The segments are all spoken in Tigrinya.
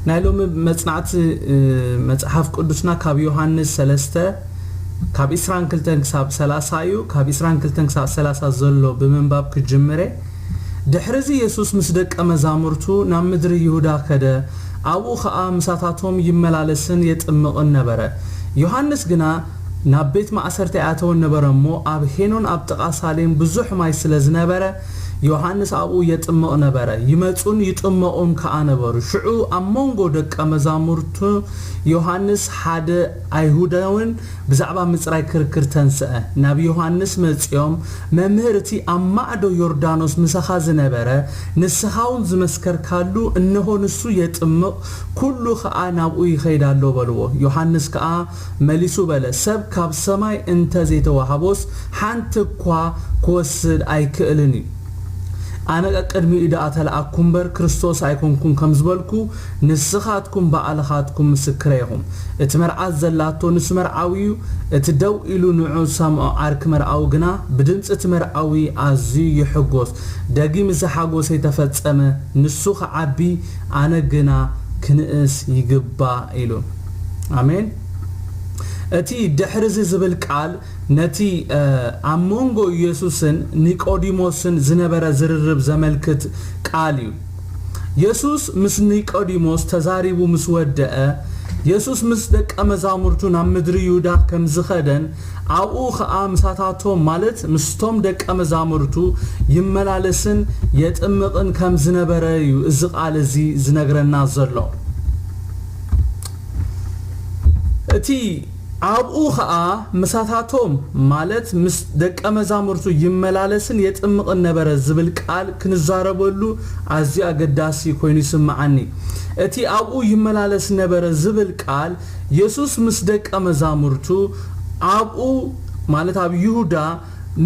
ናይ ሎሚ መጽናዕቲ መጽሓፍ ቅዱስና ካብ ዮሃንስ ሰለስተ ካብ ዕስራን ክልተን ክሳብ ሰላሳ እዩ። ካብ ዕስራን ክልተን ክሳብ ሰላሳ ዘሎ ብምንባብ ክጅምር እየ። ድሕርዚ የሱስ ምስ ደቀ መዛሙርቱ ናብ ምድሪ ይሁዳ ከደ፣ ኣብኡ ኸኣ ምሳታቶም ይመላለስን የጥምቕን ነበረ። ዮሃንስ ግና ናብ ቤት ማእሰርቲ ኣይኣተወን ነበረ እሞ፣ ኣብ ሄኖን ኣብ ጥቓ ሳሌም ብዙሕ ማይ ስለ ዝነበረ፣ ዮሃንስ ኣብኡ የጥምቕ ነበረ። ይመጹን ይጥመቑን ከኣ ነበሩ። ሽዑ ኣብ መንጎ ደቀ መዛሙርቱ ዮሃንስ ሓደ ኣይሁዳውን ብዛዕባ ምጽራይ ክርክር ተንስአ። ናብ ዮሃንስ መጺኦም፣ "መምህር፣ እቲ ኣብ ማዕዶ ዮርዳኖስ ምሳኻ ዝነበረ፣ ንስኻ እውን ዝመስከርካሉ፣ እንሆ ንሱ የጥምቕ፣ ኩሉ ኸኣ ናብኡ ይኸይድ ኣሎ" በልዎ። ዮሃንስ ከኣ መሊሱ በለ፣ "ሰብ ካብ ሰማይ እንተ ዘይተዋህቦስ ሓንቲ እኳ ክወስድ ኣይክእልን እዩ። ኣነ ቀቅድሚኡ ደኣ ተለኣኩ እምበር ክርስቶስ ኣይኮንኩን ከም ዝበልኩ፣ ንስኻትኩም ባዕልኻትኩም ምስክረ ኢኹም። እቲ መርዓት ዘላቶ ንሱ መርዓዊ እዩ። እቲ ደው ኢሉ ንዑ ዝሰምዖ ዓርኪ መርዓዊ ግና ብድምጺ እቲ መርዓዊ ኣዝዩ ይሕጎስ። ደጊም እዚ ሓጎሰይ ተፈጸመ። ንሱ ክዓቢ፣ ኣነ ግና ክንእስ ይግባእ" ኢሉ። ኣሜን። እቲ ድሕርዚ ዝብል ቃል ነቲ፣ እ፣ ኣብ መንጎ ኢየሱስን ኒቆዲሞስን ዝነበረ ዝርርብ ዘመልክት ቃል እዩ። የሱስ ምስ ኒቆዲሞስ ተዛሪቡ ምስ ወደአ፣ የሱስ ምስ ደቀ መዛሙርቱ ናብ ምድሪ ይሁዳ ከም ዝኸደን ኣብኡ ኸኣ ምሳታቶም፣ ማለት ምስቶም ደቀ መዛሙርቱ ይመላለስን የጥምቕን ከም ዝነበረ እዩ እዚ ቃል እዚ ዝነግረና ዘሎ። እቲ ኣብኡ ኸኣ ምሳታቶም፣ ማለት ምስ ደቀ መዛሙርቱ ይመላለስን የጥምቕን ነበረ ዝብል ቃል ክንዛረበሉ ኣዝዩ ኣገዳሲ ኮይኑ ይስምዓኒ። እቲ ኣብኡ ይመላለስ ነበረ ዝብል ቃል፣ የሱስ ምስ ደቀ መዛሙርቱ ኣብኡ፣ ማለት ኣብ ይሁዳ፣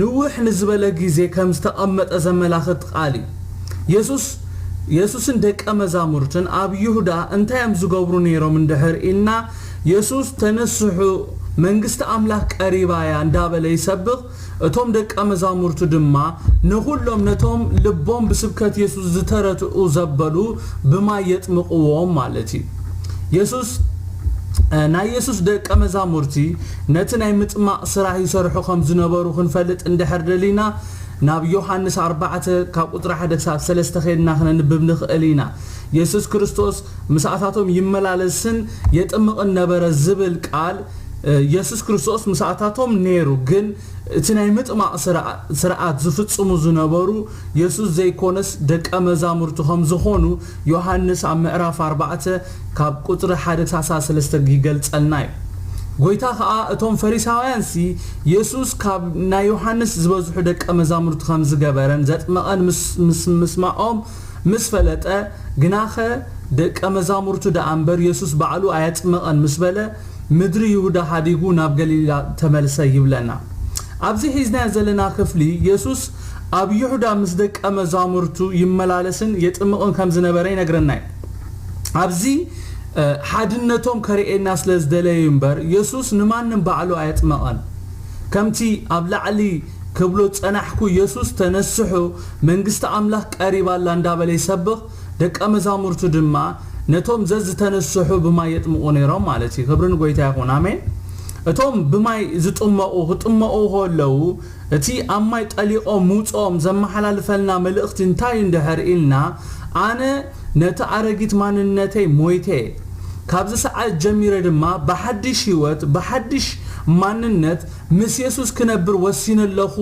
ንውሕ ንዝበለ ግዜ ከም ዝተቐመጠ ዘመላኽት ቃል እዩ። የሱስ፣ የሱስን ደቀ መዛሙርትን ኣብ ይሁዳ እንታይ እዮም ዝገብሩ ነይሮም እንድሕር ኢልና፣ የሱስ፣ "ተነስሑ፣ መንግስቲ ኣምላኽ ቀሪባ እያ" እንዳበለ ይሰብኽ፣ እቶም ደቀ መዛሙርቱ ድማ ንኹሎም ነቶም ልቦም ብስብከት የሱስ ዝተረትዑ ዘበሉ ብማይ የጥምቕዎም ማለት እዩ። የሱስ፣ እ፣ ናይ የሱስ ደቀ መዛሙርቲ ነቲ ናይ ምጥማቕ ስራሕ ይሰርሑ ከም ዝነበሩ ክንፈልጥ እንድሕር ደሊና፣ ናብ ዮሃንስ ኣርባዕተ ካብ ቁጽሪ ሓደ ክሳብ ሰለስተ ኸይድና ክነንብብ ንኽእል ኢና። የሱስ ክርስቶስ ምሳታቶም ይመላለስን የጥምቕን ነበረ ዝብል ቃል፣ እ፣ የሱስ ክርስቶስ ምሳታቶም ነይሩ፣ ግን እቲ ናይ ምጥማቕ ስርዓ-፣ ስርዓት ዝፍጽሙ ዝነበሩ የሱስ ዘይኮነስ ደቀ መዛሙርቱ ከም ዝኾኑ ዮሃንስ ኣብ ምዕራፍ ኣርባዕተ ካብ ቁጽሪ ሓደ ክሳብ ሰለስተ ይገልጸልና እዩ። ጎይታ ኸኣ እቶም ፈሪሳውያንሲ የሱስ ካብ ናይ ዮሃንስ ዝበዝሑ ደቀ መዛሙርቱ ከም ዝገበረን ዘጥመቐን ምስ፣ ምስ ምስማዖም ምስ ፈለጠ፣ ግናኸ ደቀ መዛሙርቱ ደኣ እምበር የሱስ ባዕሉ ኣየጥመቐን ምስ በለ፣ ምድሪ ይሁዳ ሓዲጉ ናብ ገሊላ ተመልሰ ይብለና። ኣብዚ ሒዝናዮ ዘለና ክፍሊ፣ የሱስ ኣብ ይሁዳ ምስ ደቀ መዛሙርቱ ይመላለስን የጥምቕን ከም ዝነበረ ይነግረና እዩ። ኣብዚ፣ እ፣ ሓድነቶም ከርእየና ስለ ዝደለዩ እምበር፣ የሱስ ንማንም ባዕሉ ኣየጥመቐን። ከምቲ ኣብ ላዕሊ ክብሎ ዝጸናሕኩ፣ የሱስ፣ "ተነስሑ፣ መንግስቲ ኣምላኽ ቀሪባ ኣላ" እንዳበለ ይሰብኽ፣ ደቀ መዛሙርቱ ድማ ነቶም ዘዝተነስሑ ብማይ የጥምቑ ነይሮም ማለት እዩ። ክብሪ ንጎይታ ይኹን። ኣሜን። እቶም ብማይ ዝጥመቑ ክጥመቑ ከለዉ፣ እቲ ኣብ ማይ ጠሊቖም ምውፅኦም ዘመሓላልፈልና መልእኽቲ እንታይ እዩ እንድሕር ኢልና፣ ኣነ ነቲ ኣረጊት ማንነተይ ሞይተ፣ ካብዚ ሰዓት ጀሚረ ድማ ብሓድሽ ህይወት፣ ብሓድሽ ማንነት ምስ የሱስ ክነብር ወሲነ ኣለኹ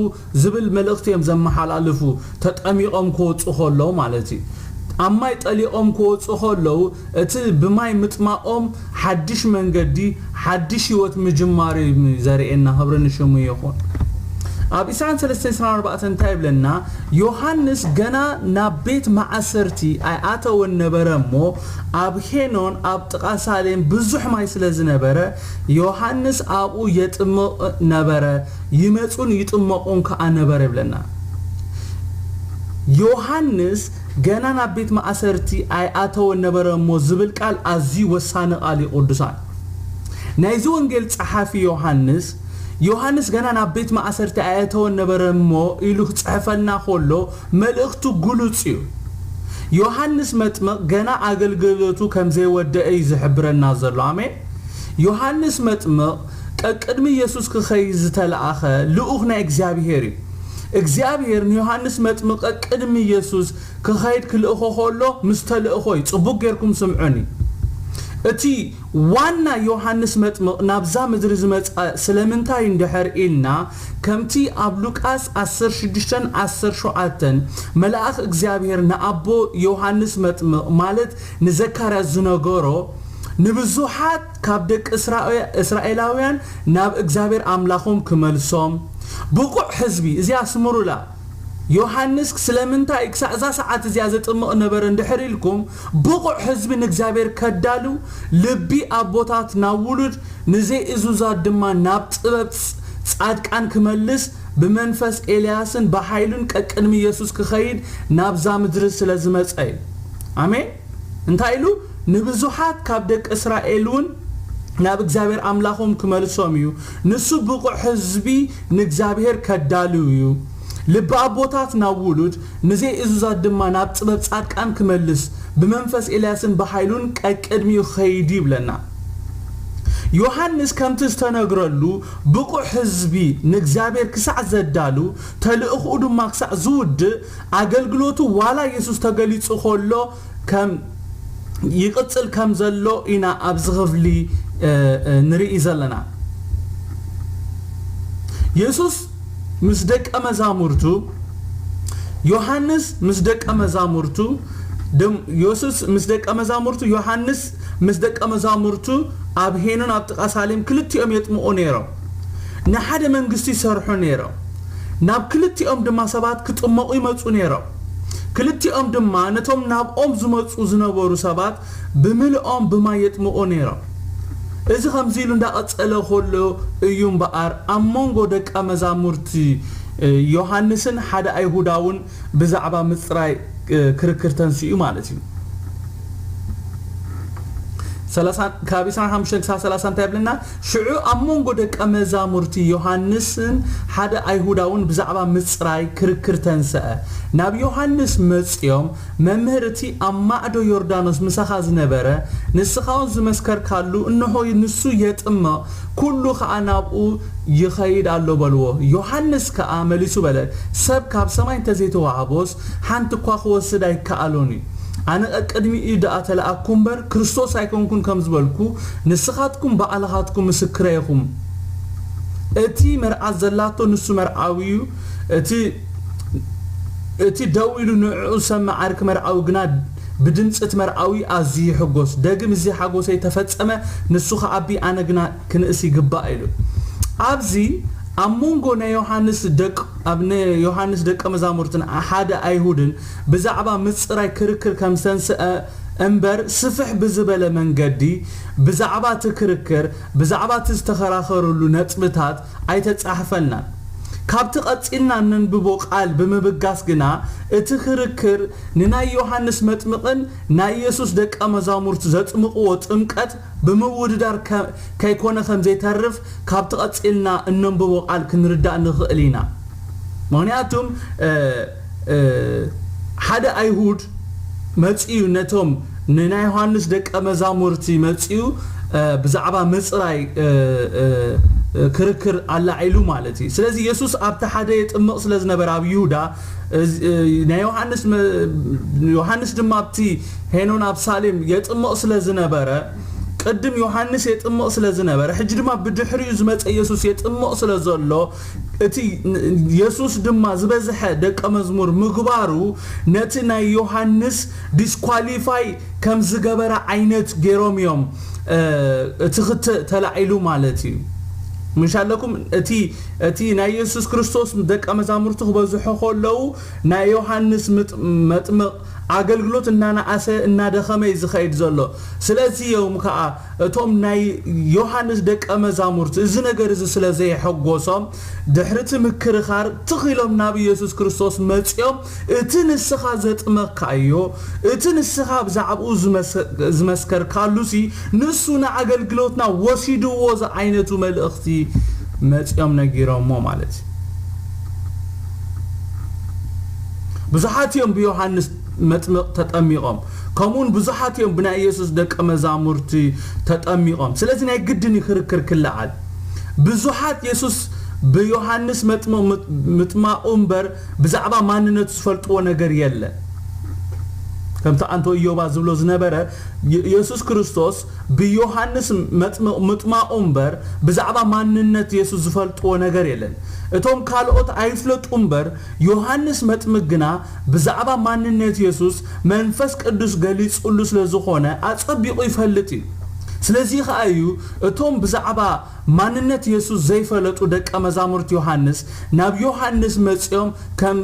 ዝብል መልእኽቲ እዮም ዘመሓላልፉ፣ ተጠሚቖም ክወፁ ከለዉ ማለት እዩ። ኣብ ማይ ጠሊቖም ክወፁ ከለዉ፣ እቲ ብማይ ምጥማቖም ሓድሽ መንገዲ፣ ሓድሽ ህይወት ምጅማር እዩ ዘርእየና። ክብሪ ንሽሙ ይኹን። ኣብ ዕስራን ሰለስተን ዕስራን ኣርባዕተን እንታይ ይብለና? ዮሃንስ ገና ናብ ቤት ማእሰርቲ ኣይኣተወን ነበረ እሞ፣ ኣብ ሄኖን ኣብ ጥቓ ሳሌም ብዙሕ ማይ ስለ ዝነበረ፣ ዮሃንስ ኣብኡ የጥምቕ ነበረ፣ ይመጹን ይጥመቑን ከኣ ነበረ ይብለና። ዮሃንስ ገና ናብ ቤት ማእሰርቲ ኣይኣተወን ነበረ እሞ ዝብል ቃል ኣዝዩ ወሳኒ ቃል እዩ፣ ቅዱሳን። ናይዚ ወንጌል ጸሓፊ ዮሃንስ፣ ዮሃንስ ገና ናብ ቤት ማእሰርቲ ኣይኣተወን ነበረ እሞ ኢሉ ክጽሕፈልና ከሎ፣ መልእኽቱ ግሉጽ እዩ። ዮሃንስ መጥምቕ ገና ኣገልግሎቱ ከም ዘይወደአ እዩ ዝሕብረና ዘሎ። ኣሜን። ዮሃንስ መጥምቕ ቀቅድሚ ኢየሱስ ክኸይድ ዝተለኣኸ ልኡኽ ናይ እግዚኣብሔር እዩ። እግዚኣብሔር ንዮሃንስ መጥምቕ ቀቅድሚ ኢየሱስ ክኸይድ ክልእኾ ከሎ ምስ ተልእኾ እዩ። ጽቡቕ ጌርኩም ስምዑኒ። እቲ ዋና ዮሃንስ መጥምቕ ናብዛ ምድሪ ዝመጽኣ ስለምንታይ እንድሕር ኢልና፣ ከምቲ ኣብ ሉቃስ ዓሰርተ ሽዱሽተን ዓሰርተ ሸውዓተን መልኣኽ እግዚኣብሔር ንኣቦ ዮሃንስ መጥምቕ ማለት ንዘካርያስ ዝነገሮ፣ ንብዙሓት ካብ ደቂ እስራኤ-፣ እስራኤላውያን ናብ እግዚኣብሔር ኣምላኾም ክመልሶም፣ ብቑዕ ህዝቢ፣ እዚኣ ስምሩላ፣ ዮሃንስ ስለምንታይ ክሳዕ እዛ ሰዓት እዚኣ ዘጥምቕ ነበረ እንድሕር ኢልኩም፣ ብቑዕ ህዝቢ ንእግዚኣብሔር ከዳልው፣ ልቢ ኣቦታት ናብ ውሉድ፣ ንዘይእዙዛት ድማ ናብ ጥበብ ፅ-፣ ጻድቃን ክመልስ፣ ብመንፈስ ኤልያስን ብሓይሉን ቀቅድሚ ኢየሱስ ክኸይድ ናብዛ ምድሪ ስለ ዝመጸ እዩ። ኣሜን። እንታይ ኢሉ? ንብዙሓት ካብ ደቂ እስራኤል እውን ናብ እግዚኣብሔር ኣምላኾም ክመልሶም እዩ። ንሱ ብቑዕ ህዝቢ ንእግዚኣብሔር ከዳልው እዩ። ልቢ ኣቦታት ናብ ውሉድ፣ ንዘይእዙዛት ድማ ናብ ጥበብ ጻድቃን ክመልስ፣ ብመንፈስ ኤልያስን ብሓይሉን ቀቅድሚኡ ክኸይድ እዩ ይብለና። ዮሃንስ ከምቲ ዝተነግረሉ ብቑዕ ህዝቢ ንእግዚኣብሔር ክሳዕ ዘዳሉ፣ ተልእኽኡ ድማ ክሳዕ ዝውድእ፣ ኣገልግሎቱ ዋላ የሱስ ተገሊጹ ከሎ ከም ይቕጽል ከም ዘሎ ኢና ኣብዚ ክፍሊ፣ እ፣ እ፣ ንርኢ ዘለና። የሱስ ምስ ደቀ መዛሙርቱ፣ ዮሃንስ ምስ ደቀ መዛሙርቱ፣ ደም-፣ የሱስ ምስ ደቀ መዛሙርቱ፣ ዮሃንስ ምስ ደቀ መዛሙርቱ ኣብ ሄኖን ኣብ ጥቓ ሳሌም ክልቲኦም የጥምቑ ነይሮም። ንሓደ መንግስቲ ይሰርሑ ነይሮም። ናብ ክልቲኦም ድማ ሰባት ክጥመቑ ይመጹ ነይሮም። ክልቲኦም ድማ ነቶም ናብኦም ዝመጹ ዝነበሩ ሰባት ብምልኦም ብማይ የጥምቑ ነይሮም። እዚ ከምዚ ኢሉ እንዳቐጸለ ከሎ እዩ እምበኣር ኣብ መንጎ ደቀ መዛሙርቲ፣ እ፣ ዮሃንስን ሓደ ኣይሁዳውን ብዛዕባ ምጽራይ፣ እ፣ ክርክር ተንሲኡ ማለት እዩ። ሰላሳ ካብ ዕስራን ሓሙሽተን ክሳብ ሰላሳ እንታይ ይብለና? ሽዑ ኣብ መንጎ ደቀ መዛሙርቲ ዮሃንስን ሓደ ኣይሁዳውን ብዛዕባ ምጽራይ ክርክር ተንስአ። ናብ ዮሃንስ መጺኦም፣ "መምህር፣ እቲ ኣብ ማዕዶ ዮርዳኖስ ምሳኻ ዝነበረ፣ ንስኻ እውን ዝመስከርካሉ፣ እንሆ ንሱ የጥምቕ፣ ኩሉ ኸኣ ናብኡ ይኸይድ ኣሎ" በልዎ። ዮሃንስ ከኣ መሊሱ በለ፣ "ሰብ ካብ ሰማይ እንተዘይተዋህቦስ፣ ሓንቲ እኳ ክወስድ ኣይከኣሎን እዩ። ኣነ ቀቅድሚኡ ደኣ ተለኣኩ እምበር፣ ክርስቶስ ኣይኮንኩን ከም ዝበልኩ፣ ንስኻትኩም ባዕልኻትኩም ምስክረይ ኢኹም። እቲ መርዓት ዘላቶ ንሱ መርዓዊ እዩ። እቲ፣ እቲ ደው ኢሉ ንዕኡ ዝሰምዕ ዓርኪ መርዓዊ ግና ብድምጺ እቲ መርዓዊ ኣዝዩ ይሕጎስ። ደግም እዚ ሓጎሰይ ተፈጸመ፣ ንሱ ክዓቢ፣ ኣነ ግና ክንእስ ይግባእ" ኢሉ። ኣብዚ ኣብ መንጎ ናይ ዮሃንስ ደቅ-፣ ኣብ ናይ ዮሃንስ ደቀ መዛሙርትን ሓደ ኣይሁድን ብዛዕባ ምጽራይ ክርክር ከም ዝተንስአ እምበር፣ ስፍሕ ብዝበለ መንገዲ ብዛዕባ እቲ ክርክር፣ ብዛዕባ እቲ ዝተኸራኸሩሉ ነጥብታት ኣይተጻሕፈልናን። ካብቲ ቀጺልና እነንብቦ ቃል ብምብጋስ ግና፣ እቲ ክርክር ንናይ ዮሃንስ መጥምቕን ናይ የሱስ ደቀ መዛሙርቱ ዘጥምቕዎ ጥምቀት ብምውድዳር ከ-፣ ከይኮነ ከም ዘይተርፍ ካብቲ ቀጺልና እነንብቦ ቃል ክንርዳእ ንኽእል ኢና። ምኽንያቱም፣ እ፣ እ፣ ሓደ ኣይሁድ መጺኡ ነቶም ንናይ ዮሃንስ ደቀ መዛሙርቲ መጺኡ፣ እ፣ ብዛዕባ ምጽራይ፣ እ፣ እ፣ እ፣ ክርክር ኣላዒሉ ማለት እዩ። ስለዚ የሱስ ኣብቲ ሓደ የጥምቕ ስለ ዝነበረ ኣብ ይሁዳ፣ እዚ፣ እ፣ ናይ ዮሃንስ መ-፣ ዮሃንስ ድማ ኣብቲ ሄኖን ኣብ ሳሌም የጥምቕ ስለ ዝነበረ፣ ቅድም ዮሃንስ የጥምቕ ስለ ዝነበረ፣ ሕጂ ድማ ብድሕሪኡ ዝመጸ የሱስ የጥምቕ ስለ ዘሎ፣ እቲ ን-፣ የሱስ ድማ ዝበዝሐ ደቀ መዝሙር ምግባሩ ነቲ ናይ ዮሃንስ ዲስኳሊፋይ ከም ዝገበረ ዓይነት ገይሮም እዮም፣ እ፣ እቲ ክት ተላዒሉ ማለት እዩ። ምሽ ኣለኩም፣ እቲ፣ እቲ ናይ የሱስ ክርስቶስ ደቀ መዛሙርቱ ክበዝሑ ከለዉ፣ ናይ ዮሃንስ ምጥ-፣ መጥምቕ ኣገልግሎት እናነኣሰ፣ እናደኸመ እዩ ዝኸይድ ዘሎ። ስለዚ እዮም ከኣ እቶም ናይ ዮሃንስ ደቀ መዛሙርቲ እዚ ነገር እዚ ስለ ዘየሐጎሶም፣ ድሕሪ እቲ ምክርኻር ትኽ ኢሎም ናብ ኢየሱስ ክርስቶስ መጺኦም፣ "እቲ ንስኻ ዘጥመቕካዮ፣ እቲ ንስኻ ብዛዕባኡ ዝመስ-፣ ዝመስከርካሉሲ፣ ንሱ ንኣገልግሎትና ወሲድዎ" ዝዓይነቱ መልእኽቲ መጺኦም ነጊሮሞ ማለት እዩ። ብዙሓት እዮም ብዮሃንስ መጥምቕ ተጠሚቖም፣ ከምኡውን ብዙሓት እዮም ብናይ ኢየሱስ ደቀ መዛሙርቲ ተጠሚቖም። ስለዚ ናይ ግድን እዩ ክርክር ክለዓል። ብዙሓት የሱስ ብዮሃንስ መጥምቕ ምጥ-፣ ምጥማቑ እምበር ብዛዕባ ማንነቱ ዝፈልጥዎ ነገር የለ። ከምቲ ኣንቶ ኢዮባ ዝብሎ ዝነበረ፣ የ-፣ የሱስ ክርስቶስ ብዮሃንስ መጥምቕ ምጥማቑ እምበር ብዛዕባ ማንነት የሱስ ዝፈልጥዎ ነገር የለን። እቶም ካልኦት ኣይፍለጡ እምበር፣ ዮሃንስ መጥምቕ ግና ብዛዕባ ማንነት የሱስ መንፈስ ቅዱስ ገሊጹሉ ስለ ዝኾነ ኣጸቢቑ ይፈልጥ እዩ። ስለዚ ኸኣ እዩ እቶም ብዛዕባ ማንነት የሱስ ዘይፈለጡ ደቀ መዛሙርቲ ዮሃንስ ናብ ዮሃንስ መጺኦም ከም-፣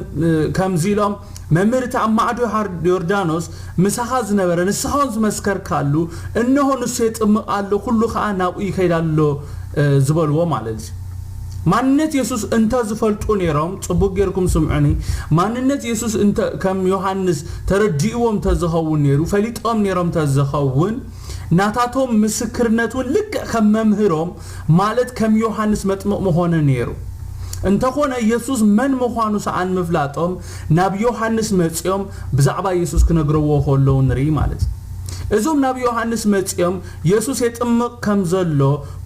ከምዚ ኢሎም፣ "መምህር፣ እቲ ኣብ ማዕዶ ሃር-፣ ዮርዳኖስ ምሳኻ ዝነበረ፣ ንስኻ እውን ዝመስከርካሉ፣ እንሆ ንሱ የጥምቕ ኣሎ፣ ኩሉ ኸኣ ናብኡ ይኸይድ ኣሎ" እ፣ ዝበልዎ ማለት እዩ። ማንነት የሱስ እንተ ዝፈልጡ ነይሮም፣ ጽቡቕ ጌርኩም ስምዑኒ፣ ማንነት የሱስ እንተ፣ ከም ዮሃንስ ተረዲእዎም ተዝኸውን ነይሩ፣ ፈሊጦም ነይሮም ተዝኸውን፣ ናታቶም ምስክርነት እውን ልክዕ ከም መምህሮም፣ ማለት ከም ዮሃንስ መጥምቕ ምኾነ ነይሩ። እንተኾነ፣ የሱስ መን ምዃኑ ሰኣን ምፍላጦም፣ ናብ ዮሃንስ መጺኦም ብዛዕባ የሱስ ክነግረዎ ከለዉ ንርኢ ማለት እዩ። እዞም ናብ ዮሃንስ መጺኦም፣ የሱስ የጥምቕ ከም ዘሎ፣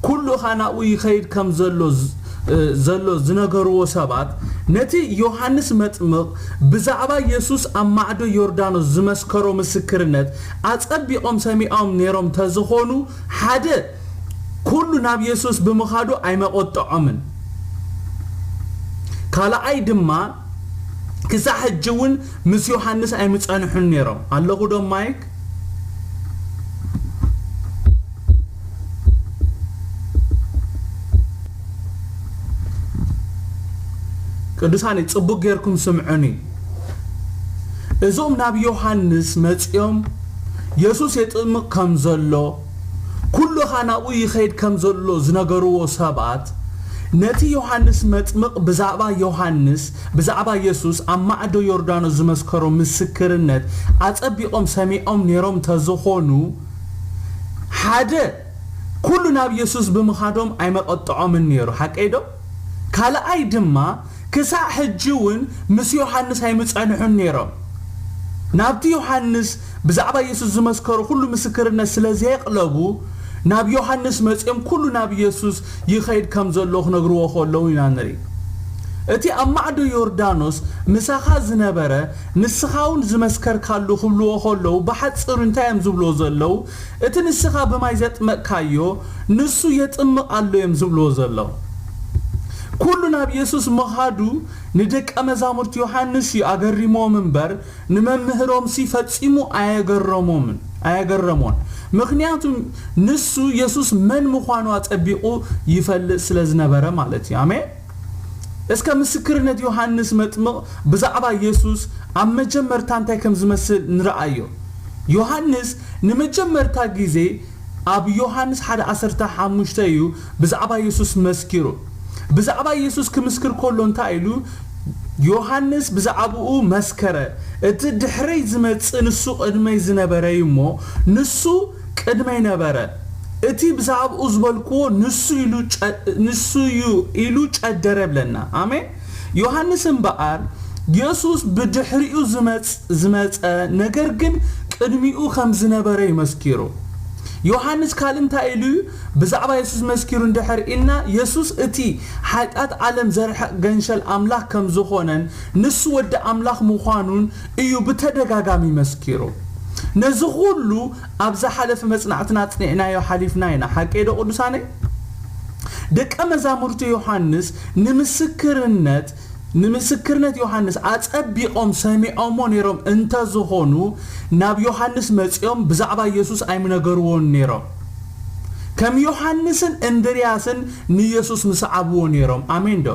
ኩሉ ኸኣ ናብኡ ይኸይድ ከም ዘሎ ዝ-፣ እ፣ ዘሎ ዝነገርዎ ሰባት፣ ነቲ ዮሃንስ መጥምቕ ብዛዕባ የሱስ ኣብ ማዕዶ ዮርዳኖስ ዝመስከሮ ምስክርነት ኣጸቢቖም ሰሚዖም ነይሮም ተዝኾኑ፣ ሓደ፣ ኩሉ ናብ የሱስ ብምኻዱ ኣይመቐጥዖምን። ካልኣይ ድማ፣ ክሳዕ ሕጂ እውን ምስ ዮሃንስ ኣይምጸንሑን ነይሮም። ኣለኹ ዶ ማይክ? ቅዱሳን፣ ጽቡቕ ጌርኩም ስምዑኒ። እዞም ናብ ዮሃንስ መጺኦም፣ የሱስ የጥምቕ ከም ዘሎ፣ ኩሉ ኸኣ ናብኡ ይኸይድ ከም ዘሎ ዝነገርዎ ሰባት፣ ነቲ ዮሃንስ መጥምቕ ብዛዕባ ዮሃንስ፣ ብዛዕባ የሱስ ኣብ ማዕዶ ዮርዳኖስ ዝመስከሮ ምስክርነት ኣጸቢቖም ሰሚዖም ነይሮም ተዝኾኑ፣ ሓደ፣ ኩሉ ናብ የሱስ ብምኻዶም ኣይመቐጥዖምን ነይሩ። ሓቀይ ዶ? ካልኣይ ድማ፣ ክሳዕ ሕጂ እውን ምስ ዮሃንስ ኣይምጸንሑን ነይሮም። ናብቲ ዮሃንስ ብዛዕባ የሱስ ዝመስከሮ ኩሉ ምስክርነት ስለ ዘየቕለቡ፣ ናብ ዮሃንስ መጺኦም ኩሉ ናብ የሱስ ይኸይድ ከም ዘሎ ክነግርዎ ከለዉ ኢና ንርኢ። እቲ ኣብ ማዕዶ ዮርዳኖስ ምሳኻ ዝነበረ፣ ንስኻ እውን ዝመስከርካሉ ክብልዎ ከለዉ፣ ብሓጺሩ እንታይ እዮም ዝብልዎ ዘለዉ? እቲ ንስኻ ብማይ ዘጥመቕካዮ፣ ንሱ የጥምቕ ኣሎ እዮም ዝብልዎ ዘለዉ። ኩሉ ናብ የሱስ ምኻዱ ንደቀ መዛሙርቲ ዮሃንስ እዩ ኣገሪሞም እምበር፣ ንመምህሮምሲ ፈጺሙ ኣየገረሞምን፣ ኣየገረሞን። ምኽንያቱ ንሱ የሱስ መን ምዃኑ ኣጸቢቑ ይፈልጥ ስለ ዝነበረ ማለት እዩ። ኣሜን። እስከ ምስክርነት ዮሃንስ መጥምቕ ብዛዕባ የሱስ ኣብ መጀመርታ እንታይ ከም ዝመስል ንርኣዮ። ዮሃንስ ንመጀመርታ ግዜ ኣብ ዮሃንስ ሓደ ዓሰርተ ሓሙሽተ እዩ ብዛዕባ የሱስ መስኪሩ። ብዛዕባ የሱስ ክምስክር ከሎ እንታይ ኢሉ? ዮሃንስ ብዛዕባኡ መስከረ፣ "እቲ ድሕረይ ዝመጽእ ንሱ ቅድመይ ዝነበረ እዩ እሞ፣ ንሱ ቅድመይ ነበረ። እቲ ብዛዕባኡ ዝበልክዎ ንሱ ኢሉ ጨ-፣ ንሱ እዩ" ኢሉ ጨደረ ብለና። ኣሜን። ዮሃንስ እምበኣር፣ የሱስ ብድሕሪኡ ዝመጽ-፣ ዝመጸ፣ ነገር ግን ቅድሚኡ ከም ዝነበረ እዩ መስኪሩ። ዮሃንስ ካልእ እንታይ ኢሉ እዩ? ብዛዕባ የሱስ መስኪሩ እንድሕር ኢልና፣ የሱስ እቲ ሓጢኣት ዓለም ዘርሕቕ ገንሸል ኣምላኽ ከም ዝኾነን ንሱ ወዲ ኣምላኽ ምዃኑን እዩ ብተደጋጋሚ መስኪሩ። ነዚ ኩሉ ኣብ ዝሓለፈ መጽናዕትና ኣጽኒዕናዮ ሓሊፍና ኢና። ሓቀይ ዶ ቅዱሳነይ? ደቀ መዛሙርቲ ዮሃንስ ንምስክርነት፣ ንምስክርነት ዮሃንስ ኣጸቢቖም ሰሚዖሞ ነይሮም እንተ ዝኾኑ፣ ናብ ዮሃንስ መጺኦም ብዛዕባ የሱስ ኣይምነገርዎን ነይሮም። ከም ዮሃንስን እንድርያስን ንየሱስ ምሰዓብዎ ነይሮም። ኣሜን ዶ?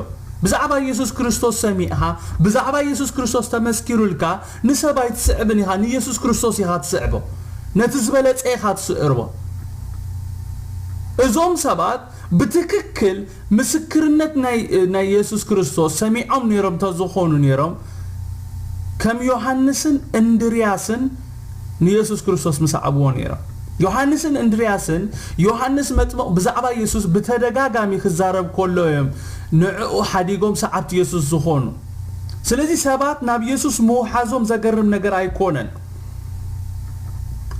ብዛዕባ የሱስ ክርስቶስ ሰሚዕኻ፣ ብዛዕባ የሱስ ክርስቶስ ተመስኪሩልካ፣ ንሰብ ኣይትስዕብን ኢኻ፣ ንየሱስ ክርስቶስ ኢኻ ትስዕቦ። ነቲ ዝበለጸ ኢኻ ትስዕርቦ። እዞም ሰባት ብትክክል ምስክርነት ናይ፣ ናይ የሱስ ክርስቶስ ሰሚዖም ነይሮም ተዝኾኑ ነይሮም፣ ከም ዮሃንስን እንድርያስን ንየሱስ ክርስቶስ ምሰዓብዎ ነይሮም። ዮሃንስን እንድርያስን ዮሃንስ መጥምቕ ብዛዕባ የሱስ ብተደጋጋሚ ክዛረብ ከሎ እዮም ንዕኡ ሓዲጎም ሰዓብቲ የሱስ ዝኾኑ። ስለዚ ሰባት ናብ የሱስ ምውሓዞም ዘገርም ነገር ኣይኮነን።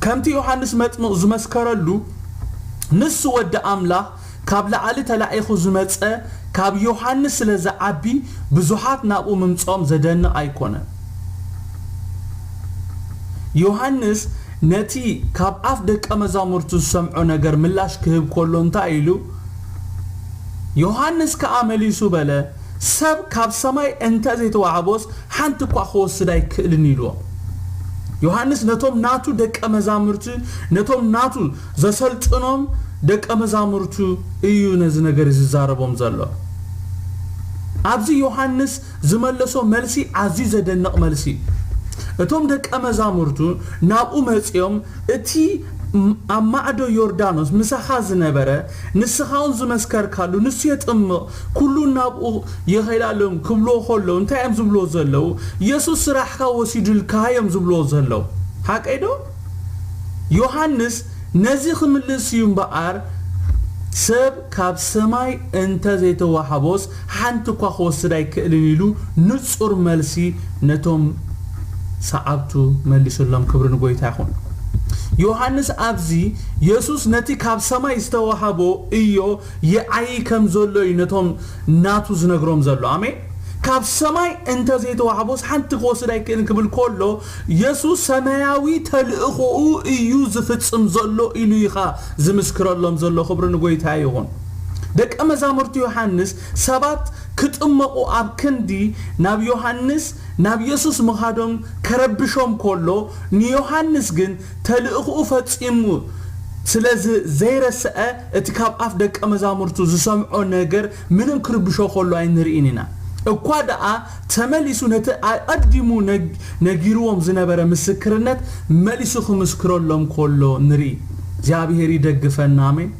ከምቲ ዮሃንስ መጥምቕ ዝመስከረሉ፣ ንሱ ወዲ ኣምላኽ ካብ ላዕሊ ተላኢኹ ዝመጸ ካብ ዮሃንስ ስለ ዝዓቢ፣ ብዙሓት ናብኡ ምምጽኦም ዘደንቕ ኣይኮነን። ዮሃንስ ነቲ ካብ ኣፍ ደቀ መዛሙርቱ ዝሰምዖ ነገር ምላሽ ክህብ ከሎ እንታይ ኢሉ? ዮሃንስ ከኣ መሊሱ በለ፣ ሰብ ካብ ሰማይ እንተ ዘይተዋህቦስ ሓንቲ እኳ ክወስድ ኣይክእልን ኢልዎም። ዮሃንስ ነቶም ናቱ ደቀ መዛሙርቲ፣ ነቶም ናቱ ዘሰልጥኖም ደቀ መዛሙርቱ እዩ ነዚ ነገር ዝዛረቦም ዘሎ። ኣብዚ ዮሃንስ ዝመለሶ መልሲ ኣዝዩ ዘደንቕ መልሲ እዩ። እቶም ደቀ መዛሙርቱ ናብኡ መጺኦም፣ እቲ ኣብ ማዕዶ ዮርዳኖስ ምሳኻ ዝነበረ፣ ንስኻ እውን ዝመስከርካሉ፣ ንሱ የጥምቕ፣ ኩሉ ናብኡ የኸይድ ኣሎ ክብልዎ ከለዉ፣ እንታይ እዮም ዝብልዎ ዘለዉ? የሱስ ስራሕካ ወሲዱልካ እዮም ዝብልዎ ዘለዉ። ሓቀይ ዶ? ዮሃንስ ነዚ ክምልስ እዩ እምበኣር፣ ሰብ ካብ ሰማይ እንተ ዘይተዋህቦስ ሓንቲ እኳ ክወስድ ኣይክእልን ኢሉ ንጹር መልሲ ነቶም ሰዓብቱ መሊሱሎም። ክብሪ ንጎይታ ይኹን። ዮሃንስ ኣብዚ የሱስ ነቲ ካብ ሰማይ ዝተዋህቦ እዮ ይዓዪ ከም ዘሎ እዩ ነቶም ናቱ ዝነግሮም ዘሎ። ኣሜን። ካብ ሰማይ እንተ ዘይተዋህቦስ ሓንቲ ክወስድ ኣይክእልን ክብል ከሎ፣ የሱስ ሰማያዊ ተልእኾኡ እዩ ዝፍጽም ዘሎ ኢሉ ኢኻ ዝምስክረሎም ዘሎ። ክብሪ ንጎይታ ይኹን። ደቀ መዛሙርቲ ዮሃንስ ሰባት ክጥመቑ ኣብ ክንዲ ናብ ዮሃንስ፣ ናብ የሱስ ምኻዶም ከረብሾም ከሎ፣ ንዮሃንስ ግን ተልእኽኡ ፈጺሙ ስለ ዝ-፣ ዘይረስዐ፣ እቲ ካብ ኣፍ ደቀ መዛሙርቱ ዝሰምዖ ነገር ምንም ክርብሾ ከሎ ኣይንርእን ኢና። እኳ ደኣ ተመሊሱ ነቲ ኣቐዲሙ ነግ-፣ ነጊርዎም ዝነበረ ምስክርነት መሊሱ ክምስክረሎም ከሎ ንርኢ። እግዚኣብሔር ይደግፈና። ኣሜን።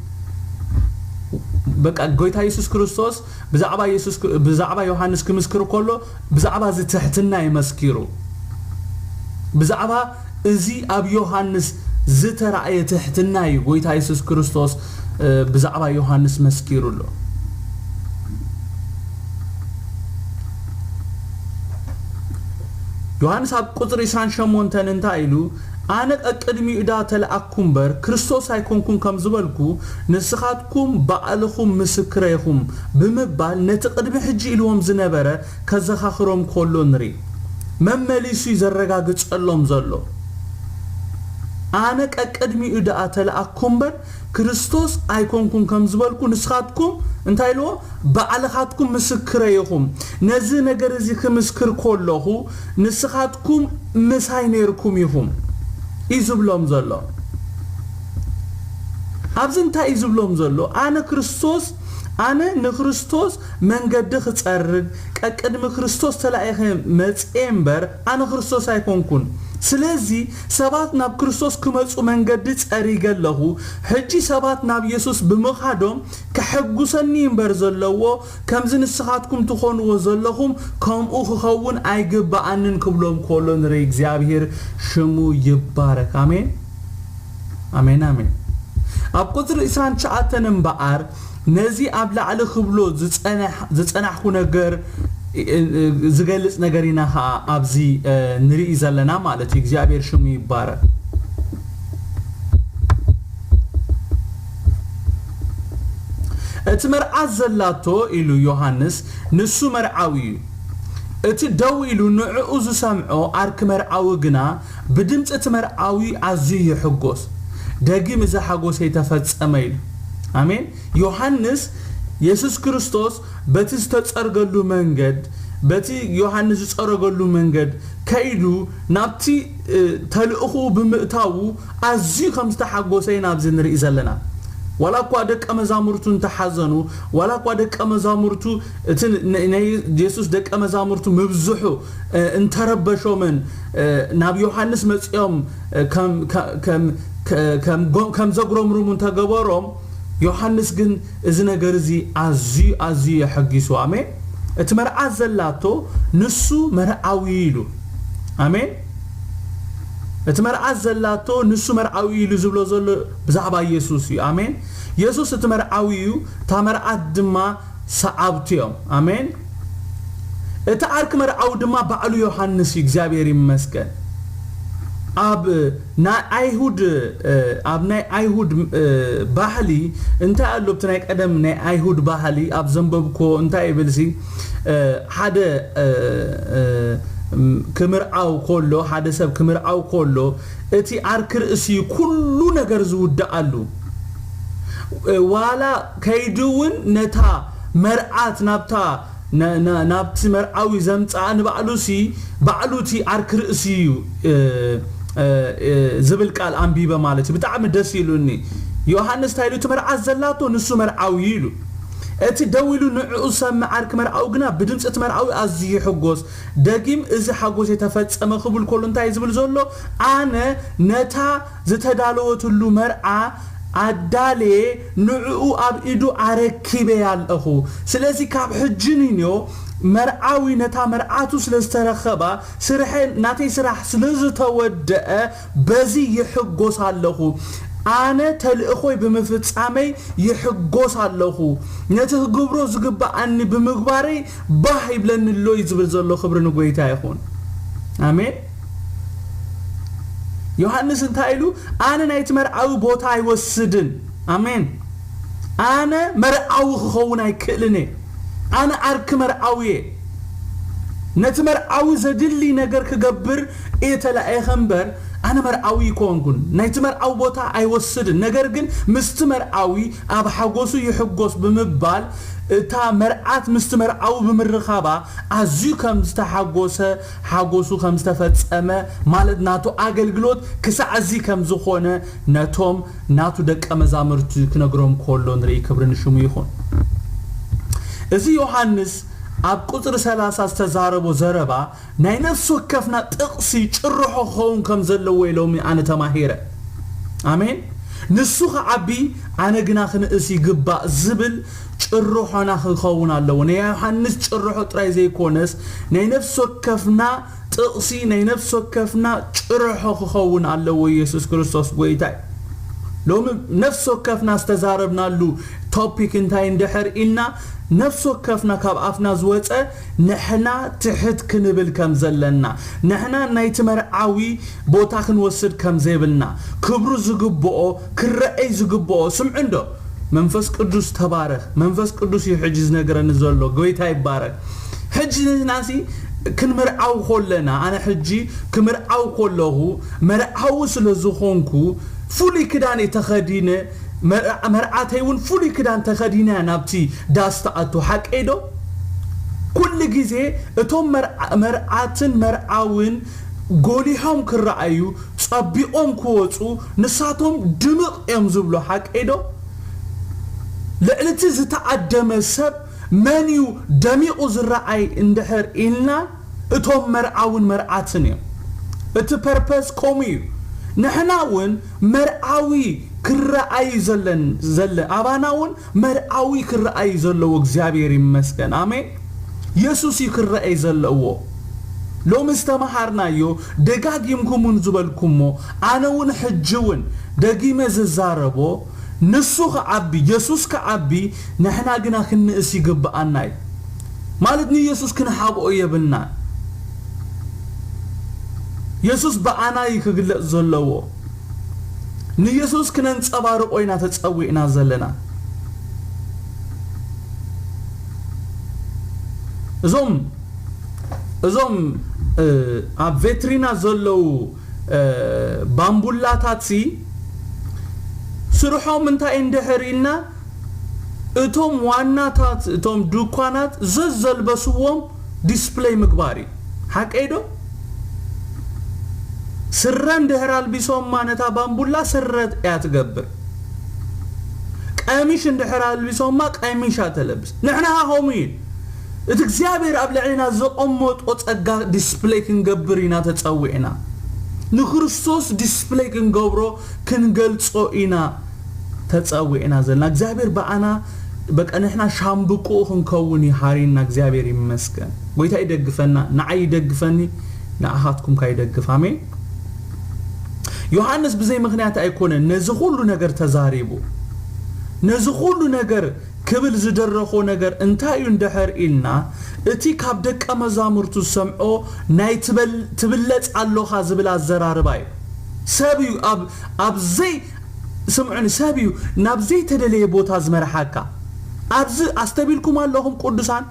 በቃ ጎይታ የሱስ ክርስቶስ ብዛዕባ የሱስ ክ-፣ ብዛዕባ ዮሃንስ ክምስክር ከሎ ብዛዕባ እዚ ትሕትና እዩ መስኪሩ። ብዛዕባ እዚ ኣብ ዮሃንስ ዝተራእየ ትሕትና እዩ ጎይታ የሱስ ክርስቶስ፣ እ፣ ብዛዕባ ዮሃንስ መስኪሩሉ። ዮሃንስ ኣብ ቁጽሪ ዕስራን ሸሞንተን እንታይ ኢሉ? "ኣነ ቀቅድሚኡ ዳ ተለኣኩ እምበር ክርስቶስ ኣይኮንኩን ከም ዝበልኩ ንስኻትኩም ባዕልኹም ምስክረ ኢኹም" ብምባል ነቲ ቅድሚ ሕጂ ኢልዎም ዝነበረ ከዘኻኽሮም ከሎ ንርኢ። መመሊሱ እዩ ዘረጋግጸሎም ዘሎ። "ኣነ ቀቅድሚኡ ደኣ ተለኣኩ እምበር ክርስቶስ ኣይኮንኩን ከም ዝበልኩ ንስኻትኩም" እንታይ ኢልዎ? "ባዕልኻትኩም ምስክረ ኢኹም። ነዚ ነገር እዚ ክምስክር ከለኹ ንስኻትኩም ምሳይ ነይርኩም ኢኹም" እዩ ዝብሎም ዘሎ። ኣብዚ እንታይ እዩ ዝብሎም ዘሎ? "ኣነ ክርስቶስ፣ ኣነ ንክርስቶስ መንገዲ ክጸርግ፣ ቀቅድሚ ክርስቶስ ተላኢኸ መጽኤ እምበር፣ ኣነ ክርስቶስ ኣይኮንኩን። ስለዚ ሰባት ናብ ክርስቶስ ክመጹ መንገዲ ጸሪገ ኣለኹ። ሕጂ ሰባት ናብ የሱስ ብምኻዶም ከሐጉሰኒ እምበር ዘለዎ፣ ከምዚ ንስኻትኩም ትኾንዎ ዘለኹም ከምኡ ክኸውን ኣይግብኣንን" ክብሎም ከሎ ንርኢ። እግዚኣብሔር ሽሙ ይባረክ። ኣሜን፣ ኣሜን፣ ኣሜን። ኣብ ቁጽሪ ዕስራን ትሽዓተን እምበኣር ነዚ ኣብ ላዕሊ ክብሎ ዝጸናሕ-፣ ዝጸናሕኩ ነገር፣ እ፣ እ፣ ዝገልጽ ነገር ኢና ኸኣ ኣብዚ፣ እ፣ ንርኢ ዘለና ማለት እዩ። እግዚኣብሔር ሽሙ ይባረክ። "እቲ መርዓት ዘላቶ" ኢሉ ዮሃንስ፣ "ንሱ መርዓዊ እዩ። እቲ ደው ኢሉ ንዕኡ ዝሰምዖ ዓርኪ መርዓዊ ግና ብድምጺ እቲ መርዓዊ ኣዝዩ ይሕጎስ። ደጊም እዚ ሓጎሰይ ተፈጸመ" ኢሉ። ኣሜን። ዮሃንስ የሱስ ክርስቶስ በቲ ዝተጸርገሉ መንገድ፣ በቲ ዮሃንስ ዝጸረገሉ መንገድ ከይዱ ናብቲ፣ እ፣ ተልእኾኡ ብምእታዉ ኣዝዩ ከም ዝተሓጎሰ ኢና ኣብዚ ንርኢ ዘለና። ዋላ እኳ ደቀ መዛሙርቱ እንተሓዘኑ፣ ዋላ እኳ ደቀ መዛሙርቱ እቲ ን-፣ ን-፣ ናይ የሱስ ደቀ መዛሙርቱ ምብዝሑ፣ እ፣ እንተረበሾምን፣ እ፣ ናብ ዮሃንስ መጺኦም፣ እ፣ ከም፣ ከ-፣ ከም፣ ከ-፣ ከም ጎ-፣ ከም ዘጉረምርሙ እንተገበሮም፣ ዮሃንስ ግን እዚ ነገር እዚ ኣዝዩ፣ ኣዝዩ የሐጊሱ። ኣሜን። እቲ መርዓት ዘላቶ ንሱ መርዓዊ ኢሉ። ኣሜን። እቲ መርዓት ዘላቶ ንሱ መርዓዊ ኢሉ ዝብሎ ዘሎ ብዛዕባ የሱስ እዩ። ኣሜን። የሱስ እቲ መርዓዊ እዩ፣ እታ መርዓት ድማ ሰዓብቱ እዮም። ኣሜን። እቲ ዓርኪ መርዓዊ ድማ ባዕሉ ዮሃንስ እዩ። እግዚኣብሔር ይመስገን። ኣብ ናይ ኣይሁድ ኣብ ናይ ኣይሁድ ባህሊ እንታይ ኣሎ? ኣብቲ ናይ ቀደም ናይ ኣይሁድ ባህሊ ኣብ ዘንበብኮ እንታይ ይብል ሲ ሓደ ክምርዓው ከሎ ሓደ ሰብ ክምርዓው ከሎ እቲ ዓርኪ ርእሲ ኩሉ ነገር ዝውድኣሉ ዋላ ከይዲ እውን ነታ መርዓት ናብታ ናብቲ መርዓዊ ዘምፅኣ ንባዕሉ ሲ ባዕሉ እቲ ዓርኪ ርእሲ እዩ ዝብል ቃል ኣንቢበ ማለት እዩ። ብጣዕሚ ደስ ኢሉኒ። ዮሃንስ እንታይ ኢሉ? እቲ መርዓት ዘላቶ ንሱ መርዓዊ እዩ ኢሉ። እቲ ደው ኢሉ ንዕኡ ዝሰምዕ ዓርኪ መርዓዊ ግና ብድምፂ እቲ መርዓዊ ኣዝዩ ይሕጎስ። ደጊም እዚ ሓጎስ የተፈጸመ ክብል ከሎ እንታይ ዝብል ዘሎ? ኣነ ነታ ዝተዳለወትሉ መርዓ ኣዳልየ ንዕኡ ኣብ ኢዱ ኣረኪበያ ኣለኹ። ስለዚ ካብ ሕጂ ንንዮ መርዓዊ ነታ መርዓቱ ስለ ዝተረኸባ ስርሐ ናተይ ስራሕ ስለ ዝተወደአ በዚ ይሕጎስ ኣለኹ። ኣነ ተልእኾይ ብምፍጻመይ ይሕጎስ ኣለኹ። ነቲ ክግብሮ ዝግብኣኒ ብምግባረይ ባህ ይብለኒ ኣሎ እዩ ዝብል ዘሎ። ክብሪ ንጎይታ ይኹን። ኣሜን። ዮሃንስ እንታይ ኢሉ? ኣነ ናይቲ መርዓዊ ቦታ ኣይወስድን። ኣሜን። ኣነ መርዓዊ ክኸውን ኣይክእልን እየ። ኣነ ዓርኪ መርዓዊ እየ። ነቲ መርዓዊ ዘድሊ ነገር ክገብር እየ ተላእየ እምበር ኣነ መርዓዊ ኣይኮንኩን። ናይቲ መርዓዊ ቦታ ኣይወስድን። ነገር ግን ምስቲ መርዓዊ ኣብ ሓጎሱ ይሕጎስ ብምባል እታ መርዓት ምስቲ መርዓዊ ብምርኻባ ኣዝዩ ከም ዝተሓጎሰ ሓጎሱ ከም ዝተፈጸመ ማለት ናቱ ኣገልግሎት ክሳዕ እዚ ከም ዝኾነ ነቶም ናቱ ደቀ መዛሙርቲ ክነግሮም ከሎ ንርኢ። ክብሪ ንሽሙ ይኹን። እዚ ዮሃንስ ኣብ ቁጽሪ ሰላሳ ዝተዛረቦ ዘረባ ናይ ነፍሲ ወከፍና ጥቕሲ ጭርሖ ክኸውን ከም ዘለዎ ኢሎሚ ኣነ ተማሂረ። ኣሜን። ንሱ ክዓቢ ኣነ ግና ክንእስ ይግባእ ዝብል ጭርሖና ክኸውን ኣለዎ። ናይ ዮሃንስ ጭርሖ ጥራይ ዘይኮነስ ናይ ነፍሲ ወከፍና ጥቕሲ ናይ ነፍሲ ወከፍና ጭርሖ ክኸውን ኣለዎ። ኢየሱስ ክርስቶስ ጎይታ እዩ። ሎሚ ነፍሲ ወከፍና ዝተዛረብናሉ ቶፒክ እንታይ እንድሕር ኢልና ነፍሲ ወከፍና ካብ ኣፍና ዝወፀ ንሕና ትሕት ክንብል ከም ዘለና ንሕና ናይቲ መርዓዊ ቦታ ክንወስድ ከም ዘይብልና ክብሩ ዝግብኦ ክረአይ ዝግብኦ ስምዑ እንዶ መንፈስ ቅዱስ ተባረኽ። መንፈስ ቅዱስ እዩ ሕጂ ዝነግረኒ ዘሎ። ጎይታ ይባረክ። ሕጂ ንሕናሲ ክንምርዓው ከለና ኣነ ሕጂ ክምርዓው ከለኹ መርዓዊ ስለ ዝኾንኩ ፍሉይ ክዳን እየ ተኸዲነ። መርዓተይ እውን ፍሉይ ክዳን ተኸዲና ናብቲ ዳስ ተኣቱ ሓቀይ ዶ? ኩሉ ግዜ እቶም መርዓትን መርዓውን ጎሊሖም ክረኣዩ ጸቢቖም ክወፁ ንሳቶም ድምቕ እዮም ዝብሉ ሓቀይ ዶ? ልዕሊ እቲ ዝተኣደመ ሰብ መን እዩ ደሚቑ ዝረኣይ እንድሕር ኢልና እቶም መርዓውን መርዓትን እዮም። እቲ ፐርፐስ ከምኡ እዩ። ንሕና እውን መርዓዊ ክረኣይ ዘለን ዘለ ኣባና እውን መርዓዊ ክረኣይ ዘለዎ እግዚኣብሔር ይመስገን። ኣሜን። የሱስ እዩ ክረኣይ ዘለዎ። ሎሚ ዝተመሃርናዮ ደጋጊምኩም እውን ዝበልኩሞ ኣነ እውን ሕጂ እውን ደጊመ ዝዛረቦ ንሱ ክዓቢ የሱስ ክዓቢ ንሕና ግና ክንእስ ይግብኣና እዩ። ማለት ንየሱስ ክንሓብኦ የብልና። የሱስ ብኣና እዩ ክግለጽ ዘለዎ። ንየሱስ ክነንጸባርቆ ኢና ተጸዊዕና ዘለና። እዞም እዞም ኣብ ቬትሪና ዘለዉ ባምቡላታት ሲ ስርሖም እንታይ እንድሕር ኢልና እቶም ዋናታት እቶም ድኳናት ዘዘልበስዎም ዲስፕለይ ምግባር እዩ። ሓቀይ ዶ? ስረ እንድሕር ኣልቢሶማ ነታ ባምቡላ ስረ እያ ትገብር። ቀሚሽ እንድሕር ኣልቢሶማ ቀሚሽ እያ ተለብስ። ንሕና ኸዓ ከምኡ እዩ። እቲ እግዚኣብሔር ኣብ ልዕሊና ዘቐመጦ ጸጋ ዲስፕለይ ክንገብር ኢና ተጸዊዕና። ንክርስቶስ ዲስፕለይ ክንገብሮ ክንገልጾ ኢና ተጸዊዕና ዘለና። እግዚኣብሔር ብኣና በቃ ንሕና ሻምብቆኡ ክንከውን እዩ ሓሪና። እግዚኣብሔር ይመስገን። ጎይታ ይደግፈና፣ ንዓይ ይደግፈኒ፣ ንኣኻትኩም ከይደግፍ። ኣሜን። ዮሃንስ ብዘይ ምኽንያት ኣይኮነን ነዚ ኩሉ ነገር ተዛሪቡ። ነዚ ኩሉ ነገር ክብል ዝደረኾ ነገር እንታይ እዩ እንድሕር ኢልና፣ እቲ ካብ ደቀ መዛሙርቱ ዝሰምዖ ናይ ትበል-፣ ትብለጽ ኣሎኻ ዝብል ኣዘራርባ እዩ። ሰብ እዩ ኣብ፣ ኣብ ዘይ-፣ ስምዑኒ፣ ሰብ እዩ ናብ ዘይተደለየ ቦታ ዝመርሓካ። ኣብዚ ኣስተቢልኩም ኣለኹም ቅዱሳን?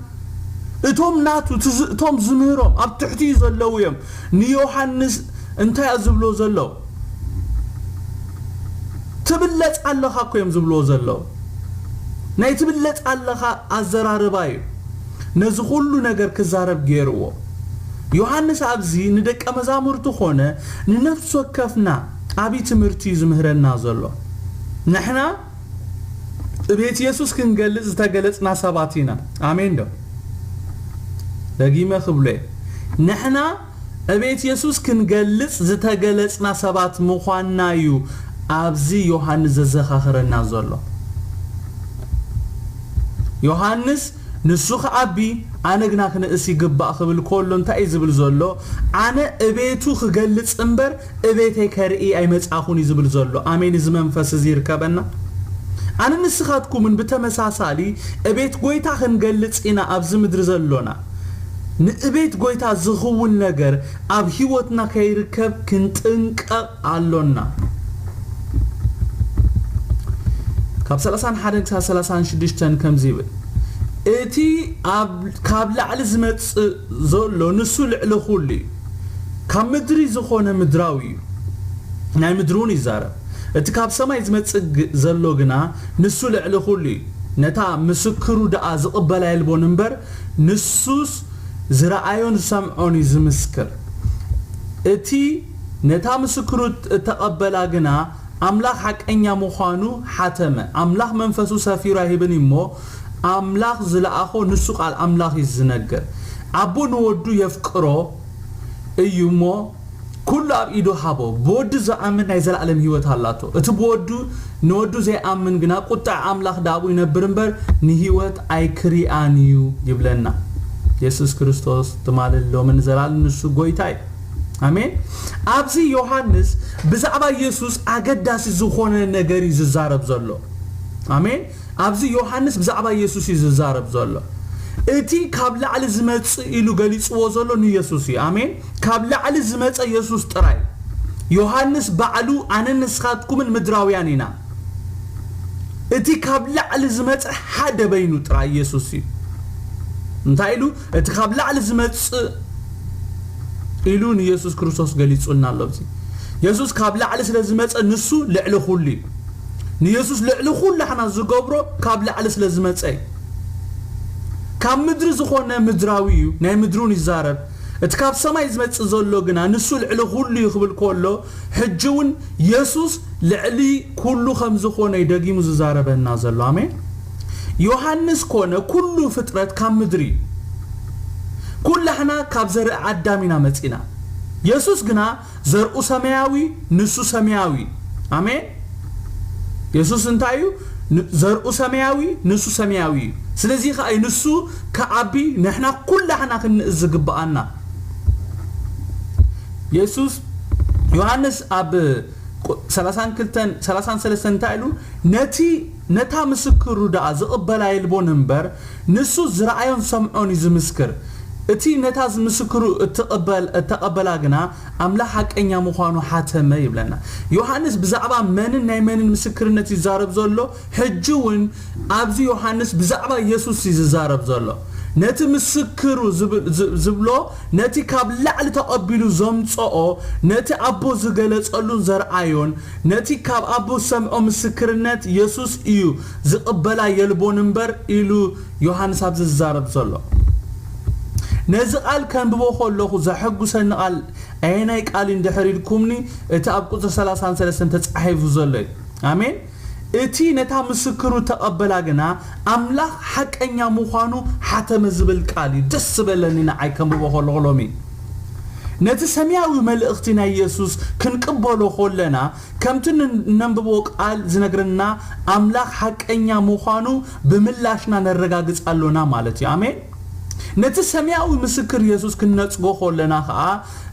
እቶም ናቱ ትዝ-፣ እቶም ዝምህሮም ኣብ ትሕቲኡ ዘለዉ እዮም ንዮሃንስ እንታይ እዩ ዝብሎ ዘለዉ? ትብለጽ ኣለኻ እኮ እዮም ዝብልዎ ዘለዉ። ናይ ትብለጽ ኣለኻ ኣዘራርባ እዩ ነዚ ኩሉ ነገር ክዛረብ ገይርዎ። ዮሃንስ ኣብዚ ንደቀ መዛሙርቱ ኾነ ንነፍሲ ወከፍና ዓብዪ ትምህርቲ እዩ ዝምህረና ዘሎ። ንሕና እቤት የሱስ ክንገልጽ ዝተገለጽና ሰባት ኢና። ኣሜን ዶ? ደጊመ ክብሎ እየ። ንሕና እቤት የሱስ ክንገልጽ ዝተገለጽና ሰባት ምዃንና እዩ ኣብዚ ዮሃንስ ዘዘኻኽረና ዘሎ። ዮሃንስ ንሱ ክዓቢ ኣነ ግና ክንእስ ይግባእ ክብል ከሎ እንታይ እዩ ዝብል ዘሎ? ኣነ እቤቱ ክገልጽ እምበር እቤተይ ከርኢ ኣይመጻኹን እዩ ዝብል ዘሎ። ኣሜን። እዚ መንፈስ እዚ ይርከበና። ኣነ ንስኻትኩምን ብተመሳሳሊ እቤት ጎይታ ክንገልጽ ኢና ኣብዚ ምድሪ ዘሎና። ንእቤት ጎይታ ዝኽውን ነገር ኣብ ህይወትና ከይርከብ ክንጥንቀቕ ኣሎና። ካብ ሰላሳን ሓደን ክሳብ ሰላሳን ሽዱሽተን ከምዚ ይብል፣ እቲ ኣብ-፣ ካብ ላዕሊ ዝመጽእ ዘሎ ንሱ ልዕሊ ኩሉ እዩ። ካብ ምድሪ ዝኾነ ምድራዊ እዩ፣ ናይ ምድሪ እውን ይዛረብ። እቲ ካብ ሰማይ ዝመጽእ ግ-፣ ዘሎ ግና ንሱ ልዕሊ ኩሉ እዩ። ነታ ምስክሩ ደኣ ዝቕበላ የልቦን እምበር፣ ንሱስ ዝረኣዮን ዝሰምዖን እዩ ዝምስክር። እቲ ነታ ምስክሩ እተቐበላ ግና ኣምላኽ ሓቀኛ ምዃኑ ሓተመ። ኣምላኽ መንፈሱ ሰፊሩ ኣይህብን እዩ እሞ፣ ኣምላኽ ዝለኣኾ ንሱ ቃል ኣምላኽ እዩ ዝነግር። ኣቦ ንወዱ የፍቅሮ እዩ እሞ፣ ኩሉ ኣብ ኢዱ ሃቦ። ብወዱ ዝኣምን ናይ ዘለኣለም ህይወት ኣላቶ። እቲ ብወዱ፣ ንወዱ ዘይኣምን ግና ቁጥዕ ኣምላኽ ደኣብኡ ይነብር እምበር ንህይወት ኣይክሪኣን እዩ ይብለና። የሱስ ክርስቶስ ትማልን ሎምን ንዘለኣለም ንሱ ጎይታ እዩ። ኣሜን። ኣብዚ ዮሃንስ ብዛዕባ የሱስ ኣገዳሲ ዝኾነ ነገር እዩ ዝዛረብ ዘሎ። ኣሜን። ኣብዚ ዮሃንስ ብዛዕባ የሱስ እዩ ዝዛረብ ዘሎ። እቲ ካብ ላዕሊ ዝመጽእ ኢሉ ገሊጽዎ ዘሎ ንየሱስ እዩ። ኣሜን። ካብ ላዕሊ ዝመጸ የሱስ ጥራይ። ዮሃንስ ባዕሉ ኣነን ንስኻትኩምን ምድራውያን ኢና። እቲ ካብ ላዕሊ ዝመጸ ሓደ በይኑ ጥራይ የሱስ እዩ። እንታይ ኢሉ? እቲ ካብ ላዕሊ ዝመጽእ ኢሉ ንየሱስ ክርስቶስ ገሊጹልና ኣሎ። ኣብዚ የሱስ ካብ ላዕሊ ስለ ዝመጸ ንሱ ልዕሊ ኩሉ እዩ። ንየሱስ ልዕሊ ኩሉ ሓና ዝገብሮ ካብ ላዕሊ ስለ ዝመጸ እዩ። ካብ ምድሪ ዝኾነ ምድራዊ እዩ፣ ናይ ምድሩን ይዛረብ። እቲ ካብ ሰማይ ዝመጽእ ዘሎ ግና ንሱ ልዕሊ ኩሉ እዩ ክብል ከሎ፣ ሕጂ እውን የሱስ ልዕሊ ኩሉ ከም ዝኾነ እዩ ደጊሙ ዝዛረበና ዘሎ። ኣሜን። ዮሃንስ ኮነ ኩሉ ፍጥረት ካብ ምድሪ እዩ። ኩላህና ካብ ዘርኢ ኣዳም ኢና መጺና። የሱስ ግና ዘርኡ ሰማያዊ፣ ንሱ ሰማያዊ። ኣሜን። የሱስ እንታይ እዩ? ን-፣ ዘርኡ ሰማያዊ፣ ንሱ ሰማያዊ እዩ። ስለዚ ከኣ እዩ ንሱ ክዓቢ ንሕና ኩላህና ክንእዝ ዝግብኣና። የሱስ፣ ዮሃንስ ኣብ ቁ-፣ ሰላሳን ክልተን፣ ሰላሳን ሰለስተን እንታይ ኢሉ? ነቲ፣ ነታ ምስክሩ ደኣ ዝቕበላ የልቦን እምበር፣ ንሱ ዝረኣዮን ሰምዖን እዩ ዝምስክር። እቲ ነታ ምስክሩ እትቕበል-፣ እተቐበላ ግና ኣምላኽ ሓቀኛ ምዃኑ ሓተመ ይብለና። ዮሃንስ ብዛዕባ መንን ናይ መንን ምስክርነት ይዛረብ ዘሎ? ሕጂ እውን ኣብዚ ዮሃንስ ብዛዕባ የሱስ እዩ ዝዛረብ ዘሎ። ነቲ ምስክሩ ዝብ-፣ ዝ-፣ ዝብሎ፣ ነቲ ካብ ላዕሊ ተቐቢሉ ዘምጽኦ፣ ነቲ ኣቦ ዝገለጸሉን ዘርኣዮን፣ ነቲ ካብ ኣቦ ዝሰምዖ ምስክርነት የሱስ እዩ ዝቕበላ የልቦን እምበር ኢሉ ዮሃንስ ኣብዚ ዝዛረብ ዘሎ። ነዚ ቃል ከንብቦ ከለኹ ዘሐጉሰኒ ቃል ኣየናይ ቃል እዩ እንድሕር ኢልኩምኒ፣ እቲ ኣብ ቁጽሪ ሰላሳን ሰለስተን ተጻሒፉ ዘሎ እዩ። ኣሜን። እቲ ነታ ምስክሩ ተቐበላ ግና ኣምላኽ ሓቀኛ ምዃኑ ሓተመ ዝብል ቃል እዩ ደስ ዝበለኒ ንዓይ ከንብቦ ከለኹ ሎሚ። ነቲ ሰማያዊ መልእኽቲ ናይ የሱስ ክንቅበሎ ከለና፣ ከምቲ ን-፣ እነንብቦ ቃል ዝነግረና ኣምላኽ ሓቀኛ ምዃኑ ብምላሽና ነረጋግጽ ኣሎና ማለት እዩ። ኣሜን። ነቲ ሰማያዊ ምስክር የሱስ ክንነጽጎ ከለና ኸኣ፣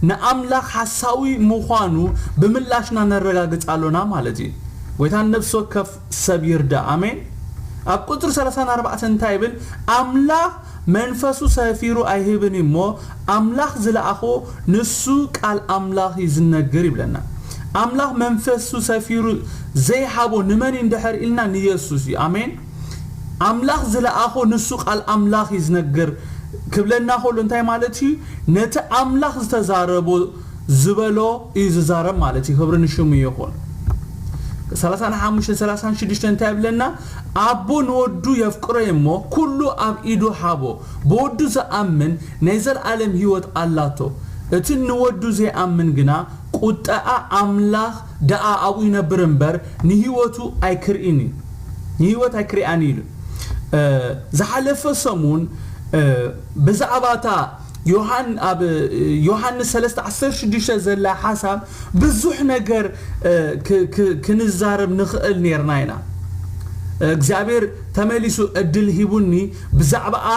ንኣምላኽ ሓሳዊ ምዃኑ ብምላሽና ነረጋግጽ ኣሎና ማለት እዩ። ጎይታ ነፍሲ ወከፍ ሰብ ይርዳእ። ኣሜን። ኣብ ቁፅሪ ሰላሳን ኣርባዕተን እንታይ ይብል? ኣምላኽ መንፈሱ ሰፊሩ ኣይህብን እሞ ኣምላኽ ዝለኣኾ ንሱ ቃል ኣምላኽ እዩ ዝነግር ይብለና። ኣምላኽ መንፈሱ ሰፊሩ ዘይሃቦ ንመን እዩ እንድሕር ኢልና ንየሱስ እዩ። ኣሜን። ኣምላኽ ዝለኣኾ ንሱ ቃል ኣምላኽ እዩ ዝነግር ክብለና ከሎ እንታይ ማለት እዩ? ነቲ ኣምላኽ ዝተዛረቦ ዝበሎ እዩ ዝዛረብ ማለት እዩ። ክብሪ ንሽሙ ይኹን። ሰላሳን ሓሙሽተን ሰላሳን ሽዱሽተን እንታይ ይብለና? ኣቦ ንወዱ የፍቅሮ እሞ ኩሉ ኣብ ኢዱ ሃቦ። ብወዱ ዝኣምን ናይ ዘለኣለም ህይወት ኣላቶ። እቲ ንወዱ ዘይኣምን ግና ቁጠኣ ኣምላኽ ደኣ ኣብኡ ይነብር እምበር ንህይወቱ ኣይክርኢን እዩ። ንህይወት ኣይክርኣን እዩ ኢሉ። ዝሓለፈ ሰሙን ብዛዕባ እታ ዮሃን ኣብ ዮሃንስ ሰለስተ ዓሰርተ ሽዱሽተ ዘላ ሓሳብ ብዙሕ ነገር ክንዛረብ ንኽእል ነርና ኢና። እግዚኣብሔር ተመሊሱ እድል ሂቡኒ ብዛዕባኣ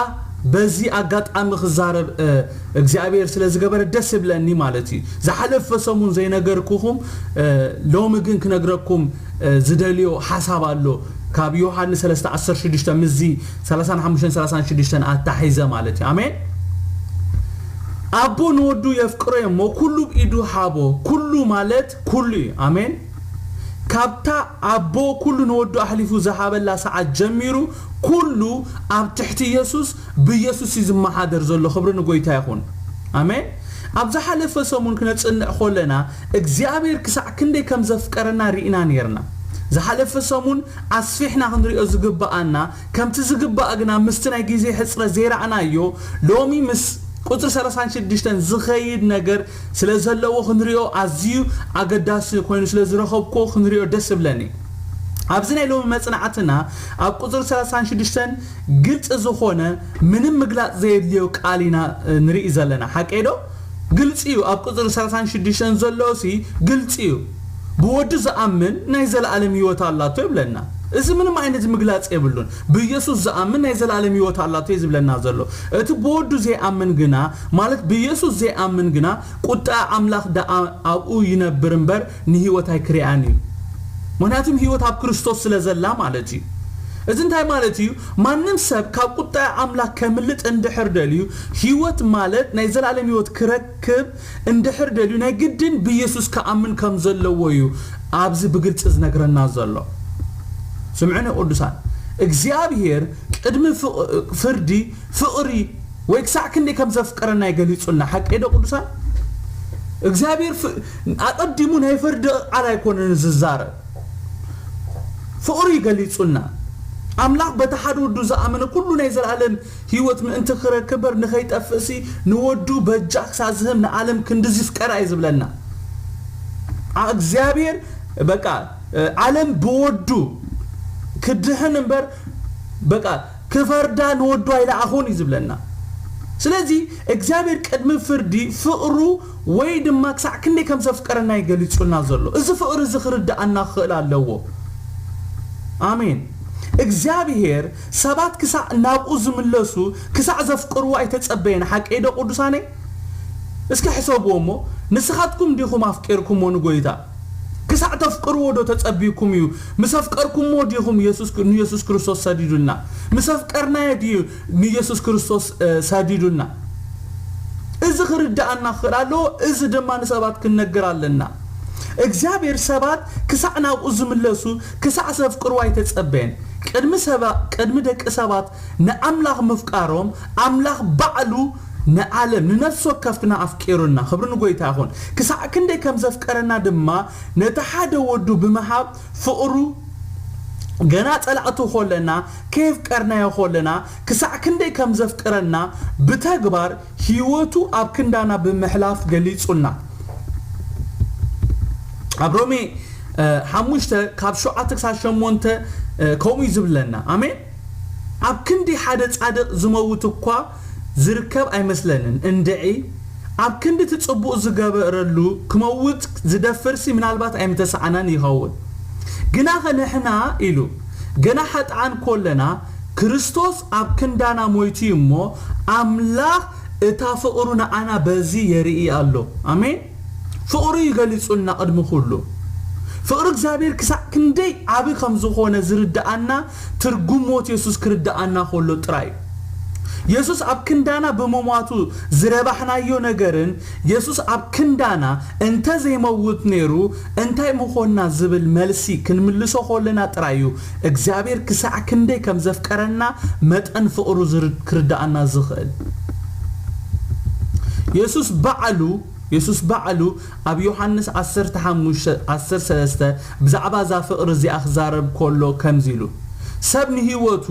በዚ ኣጋጣሚ ክዛረብ እግዚኣብሔር ስለ ዝገበረ ደስ ይብለኒ ማለት እዩ። ዝሓለፈ ሰሙን ዘይነገርኩኹም ሎሚ ግን ክነግረኩም ዝደልዮ ሓሳብ ኣሎ። ካብ ዮሃንስ ሰለስተ ዓሰርተ ሽዱሽተ ምስዚ ሰላሳን ሓሙሽተን ሰላሳን ሽዱሽተን ኣታሒዘ ማለት እዩ። ኣሜን። ኣቦ ንወዱ የፍቅሮ እሞ ኩሉ ብኢዱ ሃቦ። ኩሉ ማለት ኩሉ እዩ። ኣሜን። ካብታ ኣቦ ኩሉ ንወዱ ኣሕሊፉ ዝሃበላ ሰዓት ጀሚሩ ኩሉ ኣብ ትሕቲ ኢየሱስ ብኢየሱስ እዩ ዝመሓደር ዘሎ። ክብሪ ንጎይታ ይኹን። ኣሜን። ኣብ ዝሓለፈ ሰሙን ክነጽንዕ ከለና እግዚኣብሔር ክሳዕ ክንደይ ከም ዘፍቀረና ርኢና ነርና። ዝሓለፈ ሰሙን ኣስፊሕና ክንሪኦ ዝግብኣና ከምቲ ዝግባእ ግና ምስቲ ናይ ግዜ ሕጽረት ዘይረኣናዮ ሎሚ ምስ ቁጽሪ ሰላሳን ሽዱሽተን ዝኸይድ ነገር ስለ ዘለዎ ክንሪኦ ኣዝዩ ኣገዳሲ ኮይኑ ስለ ዝረኸብኮ ክንሪኦ ደስ እብለኒ። ኣብዚ ናይ ሎሚ መጽናዕትና ኣብ ቁጽሪ ሰላሳን ሽዱሽተን ግልጺ ዝኾነ ምንም ምግላጽ ዘየድልዮ ቃል ኢና ንርኢ ዘለና። ሓቀይ ዶ? ግልጺ እዩ። ኣብ ቁጽሪ ሰላሳን ሽዱሽተን ዘሎ ሲ ግልጺ እዩ። ብወዱ ዝኣምን ናይ ዘለኣለም ህይወት ኣላቶ ይብለና። እዚ ምንም ዓይነት ምግላጽ የብሉን። ብኢየሱስ ዝኣምን ናይ ዘለኣለም ህይወት ኣላቶ እዩ ዝብለና ዘሎ። እቲ ብወዱ ዘይኣምን ግና ማለት ብኢየሱስ ዘይኣምን ግና ቁጣ ኣምላኽ ደኣ ኣብኡ ይነብር እምበር ንህይወት ኣይክርኣን እዩ። ምክንያቱም ህይወት ኣብ ክርስቶስ ስለ ዘላ ማለት እዩ። እዚ እንታይ ማለት እዩ? ማንም ሰብ ካብ ቁጣ ኣምላኽ ከምልጥ እንድሕር ደልዩ ህይወት ማለት ናይ ዘላለም ህይወት ክረክብ እንድሕር ደልዩ ናይ ግድን ብኢየሱስ ክኣምን ከም ዘለዎ እዩ ኣብዚ ብግልጺ ዝነግረና ዘሎ። ስምዑኒ ቅዱሳን፣ እግዚኣብሔር ቅድሚ ፍቕ- ፍርዲ ፍቕሪ ወይ ክሳዕ ክንደይ ከም ዘፍቀረና ይገሊጹልና። ሓቀይ ዶ ቅዱሳን? እግዚኣብሔር ፍ- ኣቐዲሙ ናይ ፍርዲ ቃል ኣይኮነን ዝዛረብ፣ ፍቕሪ ይገሊጹልና። ኣምላኽ በቲ ሓደ ወዱ ዝኣመነ ኩሉ ናይ ዘለኣለም ህይወት ምእንቲ ክረክብ በር ንኸይጠፍእሲ ንወዱ በጃ ክሳብ ዝህብ ንዓለም ክንዲ ዝፍቀራ እዩ ዝብለና። እግዚኣብሔር በቃ ዓለም ብወዱ ክድሕን እምበር በቃ ክፈርዳ ንወዱ ኣይለኣኹን እዩ ዝብለና። ስለዚ እግዚኣብሔር ቅድሚ ፍርዲ ፍቕሩ ወይ ድማ ክሳዕ ክንደይ ከም ዘፍቀረና ይገሊጹልና ዘሎ። እዚ ፍቕሪ እዚ ክርድኣና ክኽእል ኣለዎ። ኣሜን። እግዚኣብሔር ሰባት ክሳዕ ናብኡ ዝምለሱ ክሳዕ ዘፍቅርዎ ኣይተጸበየን። ሓቀይ ዶ ቅዱሳነይ? እስኪ ሕሰብዎ እሞ፣ ንስኻትኩም ዲኹም ኣፍቂርኩሞ ንጎይታ? ክሳዕ ተፍቅርዎ ዶ ተጸቢኩም እዩ? ምስ ኣፍቀርኩሞ ዲኹም የሱስ ንየሱስ ክርስቶስ ሰዲዱልና? ምስ ኣፍቀርናዮ ድዩ ንየሱስ ክርስቶስ ሰዲዱልና? እዚ ክርድኣና ክኽእል ኣለዎ። እዚ ድማ ንሰባት ክንነግር ኣለና። እግዚኣብሔር ሰባት ክሳዕ ናብኡ ዝምለሱ ክሳዕ ዘፍቅርዎ ኣይተጸበየን። ቅድሚ ሰባ ቅድሚ ደቂ ሰባት ንኣምላኽ ምፍቃሮም ኣምላኽ ባዕሉ ንዓለም ንነፍሲ ወከፍትና ኣፍቂሩና። ክብሪ ንጎይታ ይኹን። ክሳዕ ክንደይ ከም ዘፍቀረና ድማ ነቲ ሓደ ወዱ ብምሃብ ፍቕሩ ገና ጸላእቱ ኮለና ከየፍቀርናዮ ኮለና ክሳዕ ክንደይ ከም ዘፍቅረና ብተግባር ህይወቱ ኣብ ክንዳና ብምሕላፍ ገሊጹልና። ኣብ ሮሜ ሓሙሽተ ካብ ሸውዓተ ክሳብ ሸሞንተ ከምኡ እዩ ዝብለና። ኣሜን። ኣብ ክንዲ ሓደ ጻድቕ ዝመውት እኳ ዝርከብ ኣይመስለንን። እንድዒ ኣብ ክንዲ እቲ ጽቡቕ ዝገበረሉ ክመውት ዝደፍርሲ ምናልባት ኣይምተሰዓናን ይኸውን። ግናኸ ንሕና ኢሉ ገና ሓጥኣን ኮለና ክርስቶስ ኣብ ክንዳና ሞይቱ እዩ እሞ ኣምላኽ እታ ፍቕሩ ንዓና በዚ የርኢ ኣሎ። ኣሜን። ፍቕሩ ይገሊጹልና ቅድሚ ኩሉ። ፍቕሪ እግዚኣብሔር ክሳዕ ክንደይ ዓቢ ከም ዝኾነ ዝርድኣና ትርጉም ሞት የሱስ ክርድኣና ከሎ ጥራይ እዩ። የሱስ ኣብ ክንዳና ብምሟቱ ዝረባሕናዮ ነገርን የሱስ ኣብ ክንዳና እንተ ዘይመውት ነይሩ እንታይ ምኾንና ዝብል መልሲ ክንምልሶ ከለና ጥራይ እዩ እግዚኣብሔር ክሳዕ ክንደይ ከም ዘፍቀረና መጠን ፍቕሩ ዝር- ክርድኣና ዝኽእል። የሱስ ባዕሉ የሱስ ባዕሉ ኣብ ዮሃንስ ዓሰርተ ሓሙሽተ ዓሰርተ ሰለስተ ብዛዕባ እዛ ፍቕሪ እዚኣ ክዛረብ ከሎ ከምዚ ኢሉ፣ ሰብ ንህይወቱ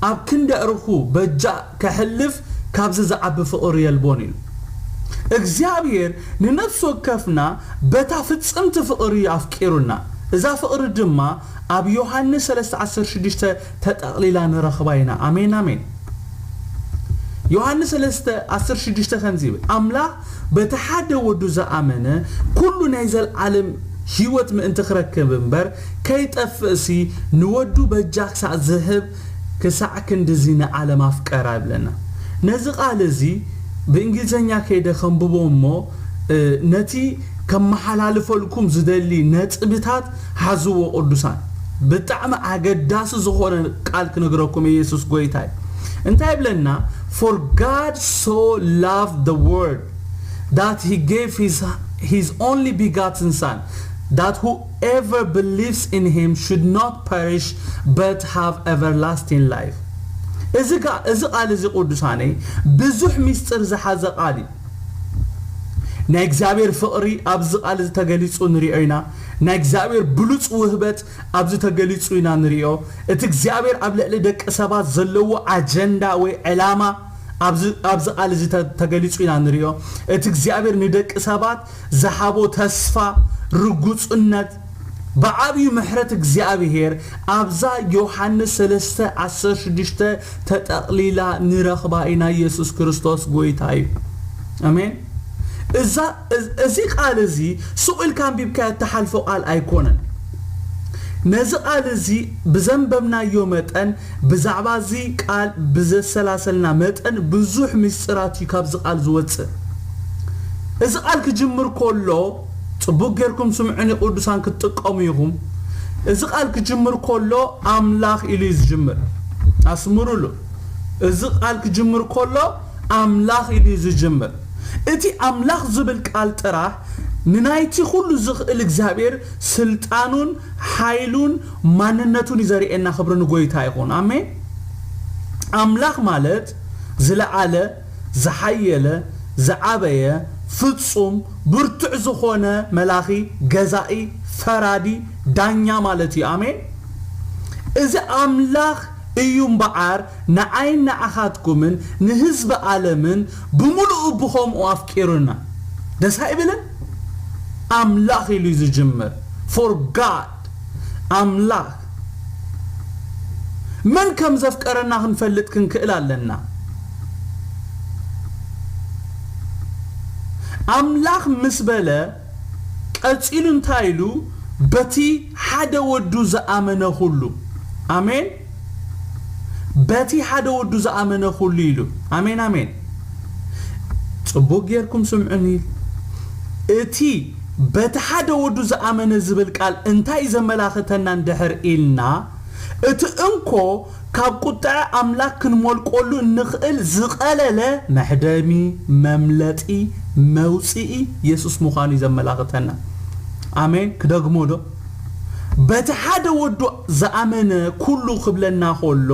ኣብ ክንዲ ዕርኹ በጃ ከሕልፍ ካብዚ ዝዓቢ ፍቕሪ የልቦን ኢሉ። እግዚኣብሔር ንነፍሲ ወከፍና በታ ፍጽምቲ ፍቕሪ ኣፍቂሩና። እዛ ፍቕሪ ድማ ኣብ ዮሃንስ ሰለስተ ዓሰርተ ሽዱሽተ ተጠቕሊላ ንረኽባ ኢና። ኣሜን ኣሜን። ዮሃንስ ሰለስተ ዓሰርተ ሽዱሽተ ከምዚ ይብል፣ ኣምላኽ በቲ ሓደ ወዱ ዝኣመነ ኩሉ ናይ ዘልዓለም ህይወት ምእንቲ ክረክብ እምበር ከይጠፍእሲ ንወዱ በጃ ክሳዕ ዝህብ ክሳዕ ክንድዚ ንዓለም ኣፍቀራ ይብለና። ነዚ ቃል እዚ ብእንግሊዝኛ ከይደ ከንብቦ እሞ ነቲ ከመሓላልፈልኩም ዝደሊ ነጥብታት ሓዝዎ ቅዱሳን። ብጣዕሚ ኣገዳሲ ዝኾነ ቃል ክነግረኩም ኢየሱስ ጎይታ እዩ። እንታይ ይብለና? For God so loved the world that he gave his, his only begotten son, that whoever believes in him should not perish but have everlasting life. እዚ ቃል እዚ ቅዱሳነይ ብዙሕ ሚስጥር ዝሓዘ ቃል እዩ። ናይ እግዚኣብሔር ፍቕሪ ኣብዚ ቃል እዚ ተገሊጹ ንሪኦ ኢና። ናይ እግዚኣብሔር ብሉጽ ውህበት ኣብዚ ተገሊጹ ኢና ንሪኦ። እቲ እግዚኣብሔር ኣብ ልዕሊ ደቂ ሰባት ዘለዎ ኣጀንዳ ወይ ዕላማ ኣብዚ ቃል እዚ ተገሊጹ ኢና ንሪኦ። እቲ እግዚኣብሔር ንደቂ ሰባት ዝሃቦ ተስፋ፣ ርጉጽነት፣ ብዓብዩ ምሕረት እግዚኣብሔር ኣብዛ ዮሃንስ ሰለስተ ዓሰርተ ሽዱሽተ ተጠቕሊላ ንረኽባ ኢና። ኢየሱስ ክርስቶስ ጎይታ እዩ። ኣሜን። እዛ እዚ ቃል እዚ ሱቕ ኢልካ ኣንቢብካ እትሓልፎ ቃል ኣይኮነን። ነዚ ቃል እዚ ብዘንበብናዮ መጠን ብዛዕባ እዚ ቃል ብዘሰላሰልና መጠን ብዙሕ ምስጢራት እዩ ካብዚ ቃል ዝወፅእ። እዚ ቃል ክጅምር ከሎ ፅቡቅ ጌርኩም ስምዑኒ ቅዱሳን ክትጥቀሙ ኢኹም። እዚ ቃል ክጅምር ከሎ ኣምላኽ ኢሉ እዩ ዝጅምር። ኣስምሩሉ። እዚ ቃል ክጅምር ከሎ ኣምላኽ ኢሉ እዩ ዝጅምር። እቲ ኣምላኽ ዝብል ቃል ጥራሕ ንናይቲ ኩሉ ዝኽእል እግዚኣብሔር ስልጣኑን ሓይሉን ማንነቱን እዩ ዘርእየና። ክብሪ ንጎይታ ይኹን። ኣሜን። ኣምላኽ ማለት ዝለዓለ፣ ዝሓየለ፣ ዝዓበየ፣ ፍጹም፣ ብርቱዕ ዝኾነ መላኺ፣ ገዛኢ፣ ፈራዲ፣ ዳኛ ማለት እዩ። ኣሜን። እዚ ኣምላኽ እዩ እምበኣር ንዓይን ንዓኻትኩምን ንህዝቢ ዓለምን ብምሉኡ ብኸምኡ ኣፍቂሩና። ደስ ኣይብልን? ኣምላኽ ኢሉ እዩ ዝጅምር። For God፣ ኣምላኽ መን ከም ዘፍቀረና ክንፈልጥ ክንክእል ኣለና። ኣምላኽ ምስ በለ ቀጺሉ እንታይ ኢሉ? በቲ ሓደ ወዱ ዝኣመነ ኩሉ። ኣሜን። በቲ ሓደ ወዱ ዝኣመነ ኩሉ ኢሉ። ኣሜን፣ ኣሜን። ጽቡቅ ጌርኩም ስምዑኒ። እቲ በቲ ሓደ ወዱ ዝኣመነ ዝብል ቃል እንታይ ዘመላኽተና እንድሕር ኢልና፣ እቲ እንኮ ካብ ቁጥዐ ኣምላኽ ክንሞልቆሉ እንኽእል ዝቐለለ መሕደሚ፣ መምለጢ፣ መውፅኢ የሱስ ምዃኑ እዩ ዘመላኽተና። ኣሜን። ክደግሞ ዶ? በቲ ሓደ ወዱ ዝኣመነ ኩሉ ክብለና ከሎ፣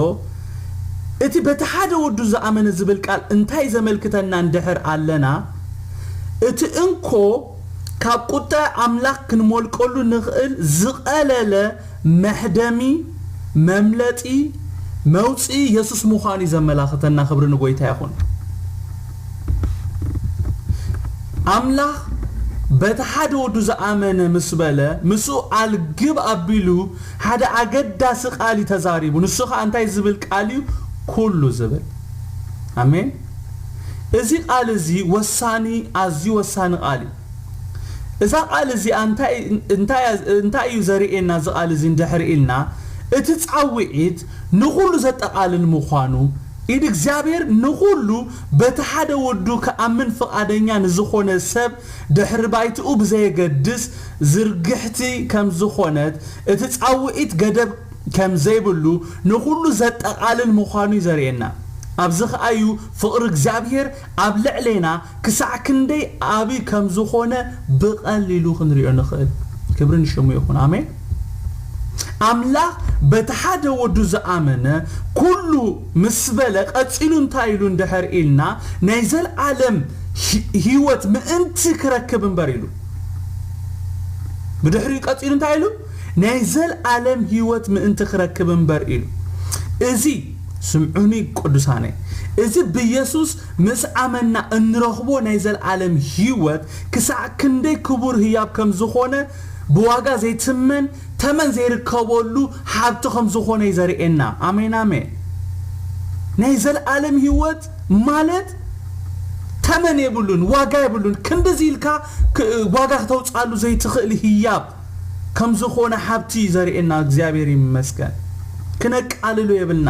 እቲ በቲ ሓደ ወዱ ዝኣመነ ዝብል ቃል እንታይ ዘመልክተና እንድሕር ኣለና፣ እቲ እንኮ ካብ ቁጣ ኣምላኽ ክንሞልቀሉ ንኽእል ዝቐለለ መሕደሚ፣ መምለጢ፣ መውፅኢ የሱስ ምዃኑ እዩ ዘመላኽተና። ክብሪ ንጎይታ ይኹን። ኣምላኽ በቲ ሓደ ወዱ ዝኣመነ ምስ በለ፣ ምስኡ ኣልግብ ኣቢሉ ሓደ ኣገዳሲ ቃል እዩ ተዛሪቡ። ንሱ ኸኣ እንታይ ዝብል ቃል እዩ? ኩሉ ዝብል። ኣሜን። እዚ ቃል እዚ ወሳኒ፣ ኣዝዩ ወሳኒ ቃል እዩ። እዛ ቃል እዚኣ እንታይ፣ እንታይ፣ እንታይ እዩ ዘርእየና? እዚ ቃል እዚ እንድሕር ኢልና፣ እቲ ጻውዒት ንኹሉ ዘጠቓልል ምዃኑ፣ ኢድ እግዚኣብሔር ንኹሉ በቲ ሓደ ወዱ ክኣምን ፍቓደኛ ንዝኾነ ሰብ ድሕሪ ባይትኡ ብዘየገድስ ዝርግሕቲ ከም ዝኾነት፣ እቲ ጻውዒት ገደብ ከም ዘይብሉ ንኹሉ ዘጠቓልል ምዃኑ እዩ ዘርእየና። ኣብዚ ኸኣ እዩ ፍቕሪ እግዚኣብሔር ኣብ ልዕሌና ክሳዕ ክንደይ ዓቢ ከም ዝኾነ ብቐሊሉ ክንሪኦ ንኽእል። ክብሪ ንሽሙ ይኹን። ኣሜን። ኣምላኽ በቲ ሓደ ወዱ ዝኣመነ ኩሉ ምስ በለ ቀጺሉ እንታይ ኢሉ እንድሕር ኢልና ናይ ዘልዓለም ሂ- ህይወት ምእንቲ ክረክብ እምበር ኢሉ። ብድሕሪኡ ቀጺሉ እንታይ ኢሉ? ናይ ዘልዓለም ህይወት ምእንቲ ክረክብ እምበር ኢሉ። እዚ ስምዑኒ ቅዱሳነይ፣ እዚ ብየሱስ ምስ ኣመና እንረኽቦ ናይ ዘልዓለም ህይወት ክሳዕ ክንደይ ክቡር ህያብ ከም ዝኾነ፣ ብዋጋ ዘይትመን ተመን ዘይርከበሉ ሃብቲ ከም ዝኾነ እዩ ዘርእየና። ኣሜን ኣሜን። ናይ ዘልዓለም ህይወት ማለት ተመን የብሉን፣ ዋጋ የብሉን። ክንድዚ ኢልካ ክ- ዋጋ ክተውፅኣሉ ዘይትኽእል ህያብ ከም ዝኾነ ሃብቲ እዩ ዘርእየና። እግዚኣብሔር ይመስገን። ክነቃልሎ የብልና።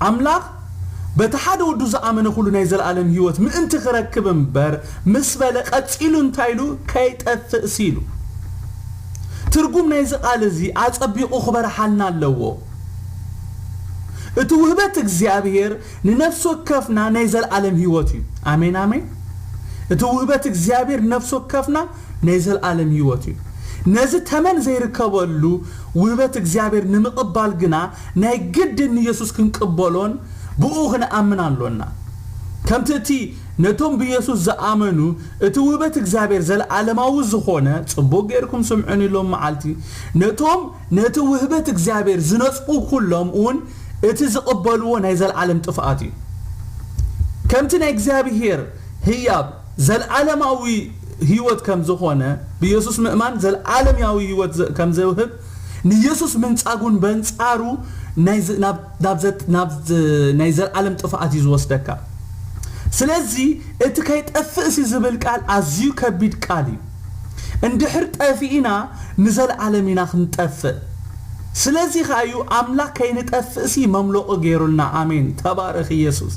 ኣምላኽ በቲ ሓደ ወዱ ዝኣመነ ኩሉ ናይ ዘለኣለም ህይወት ምእንቲ ክረክብ እምበር ምስ በለ ቀጺሉ እንታይ ኢሉ? ከይጠፍእሲ ኢሉ። ትርጉም ናይዚ ቃል እዚ ኣጸቢቑ ክበርሓልና ኣለዎ። እቲ ውህበት እግዚኣብሔር ንነፍሲ ወከፍና ናይ ዘለኣለም ህይወት እዩ። ኣሜን ኣሜን። እቲ ውህበት እግዚኣብሔር ንነፍሲ ወከፍና ናይ ዘለኣለም ህይወት እዩ። ነዚ ተመን ዘይርከበሉ ውህበት እግዚኣብሔር ንምቕባል ግና ናይ ግድን ንየሱስ ክንቅበሎን ብኡ ክንኣምን ኣሎና። ከምቲ እቲ ነቶም ብየሱስ ዝኣመኑ እቲ ውህበት እግዚኣብሔር ዘለኣለማዊ ዝኾነ፣ ጽቡቕ ጌርኩም ስምዑኒ ሎም መዓልቲ፣ ነቶም ነቲ ውህበት እግዚኣብሔር ዝነጽጉ ኩሎም እውን እቲ ዝቕበልዎ ናይ ዘለኣለም ጥፍኣት እዩ። ከምቲ ናይ እግዚኣብሔር ህያብ ዘለኣለማዊ ህይወት ከም ዝኾነ፣ ብየሱስ ምእማን ዘለኣለማዊ ህይወት ዘ- ከም ዘውህብ፣ ንየሱስ ምንጻጉን በንጻሩ ናይ ዝ- ናብ- ናብ ዘ- ናብ ዝ- ናይ ዘለኣለም ጥፍኣት እዩ ዝወስደካ። ስለዚ እቲ ከይጠፍእሲ ዝብል ቃል ኣዝዩ ከቢድ ቃል እዩ። እንድሕር ጠፊእና ንዘለኣለም ኢና ክንጠፍእ። ስለዚ ከኣ እዩ ኣምላኽ ከይንጠፍእሲ መምለቑ ገይሩልና። ኣሜን። ተባረኽ ኢየሱስ።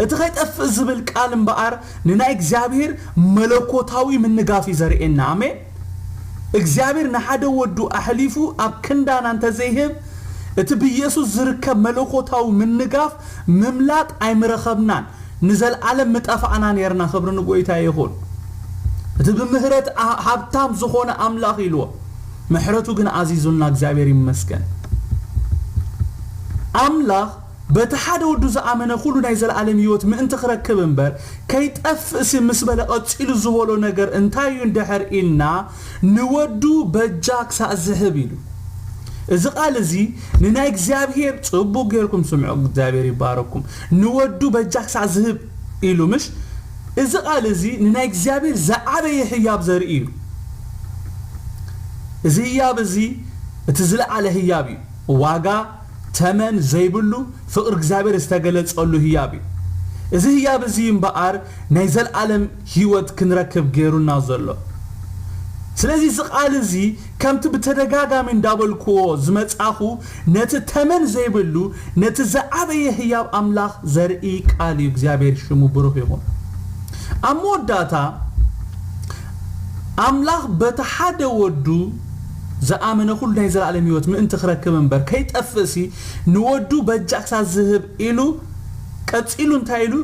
እቲ ከይጠፍእ ዝብል ቃል እምበኣር ንናይ እግዚኣብሔር መለኮታዊ ምንጋፍ እዩ ዘርእየና። ኣሜን። እግዚኣብሔር ንሓደ ወዱ ኣሕሊፉ ኣብ ክንዳና እንተዘይህብ፣ እቲ ብኢየሱስ ዝርከብ መለኮታዊ ምንጋፍ ምምላጥ ኣይምረኸብናን፣ ንዘለኣለም ምጠፋእና ነርና። ክብሪ ንጎይታ ይኹን። እቲ ብምህረት ኣ- ሃብታም ዝኾነ ኣምላኽ ኢልዎ፣ ምሕረቱ ግን ኣዚዙልና። እግዚኣብሔር ይመስገን። ኣምላኽ በቲ ሓደ ወዱ ዝኣመነ ኩሉ ናይ ዘለኣለም ህይወት ምእንቲ ክረክብ እምበር ከይጠፍእሲ ምስ በለ ቀጺሉ ዝበሎ ነገር እንታይ እዩ እንድሕር ኢልና፣ ንወዱ በጃ ክሳእ ዝህብ ኢሉ። እዚ ቃል እዚ ንናይ እግዚኣብሔር፣ ጽቡቕ ጌርኩም ስምዑ፣ እግዚኣብሔር ይባረኩም። ንወዱ በጃ ክሳእ ዝህብ ኢሉ ምሽ? እዚ ቃል እዚ ንናይ እግዚኣብሔር ዝዓበየ ህያብ ዘርኢ እዩ። እዚ ህያብ እዚ እቲ ዝለዓለ ህያብ እዩ። ዋጋ ተመን ዘይብሉ ፍቕሪ እግዚኣብሔር ዝተገለጸሉ ህያብ እዩ። እዚ ህያብ እዚ እምበኣር ናይ ዘለኣለም ህይወት ክንረክብ ገይሩና ዘሎ። ስለዚ እዚ ቃል እዚ ከምቲ ብተደጋጋሚ እንዳበልክዎ ዝመጻኹ ነቲ ተመን ዘይብሉ ነቲ ዝዓበየ ህያብ ኣምላኽ ዘርኢ ቃል እዩ። እግዚኣብሔር ሽሙ ብሩኽ ይኹን። ኣብ መወዳእታ ኣምላኽ በቲ ሓደ ወዱ ዝኣመነ ኩሉ ናይ ዘለኣለም ህይወት ምእንቲ ክረክብ እምበር ከይጠፍእሲ ንወዱ በጃ ክሳብ ዝህብ ኢሉ ቀጺሉ እንታይ ኢሉ?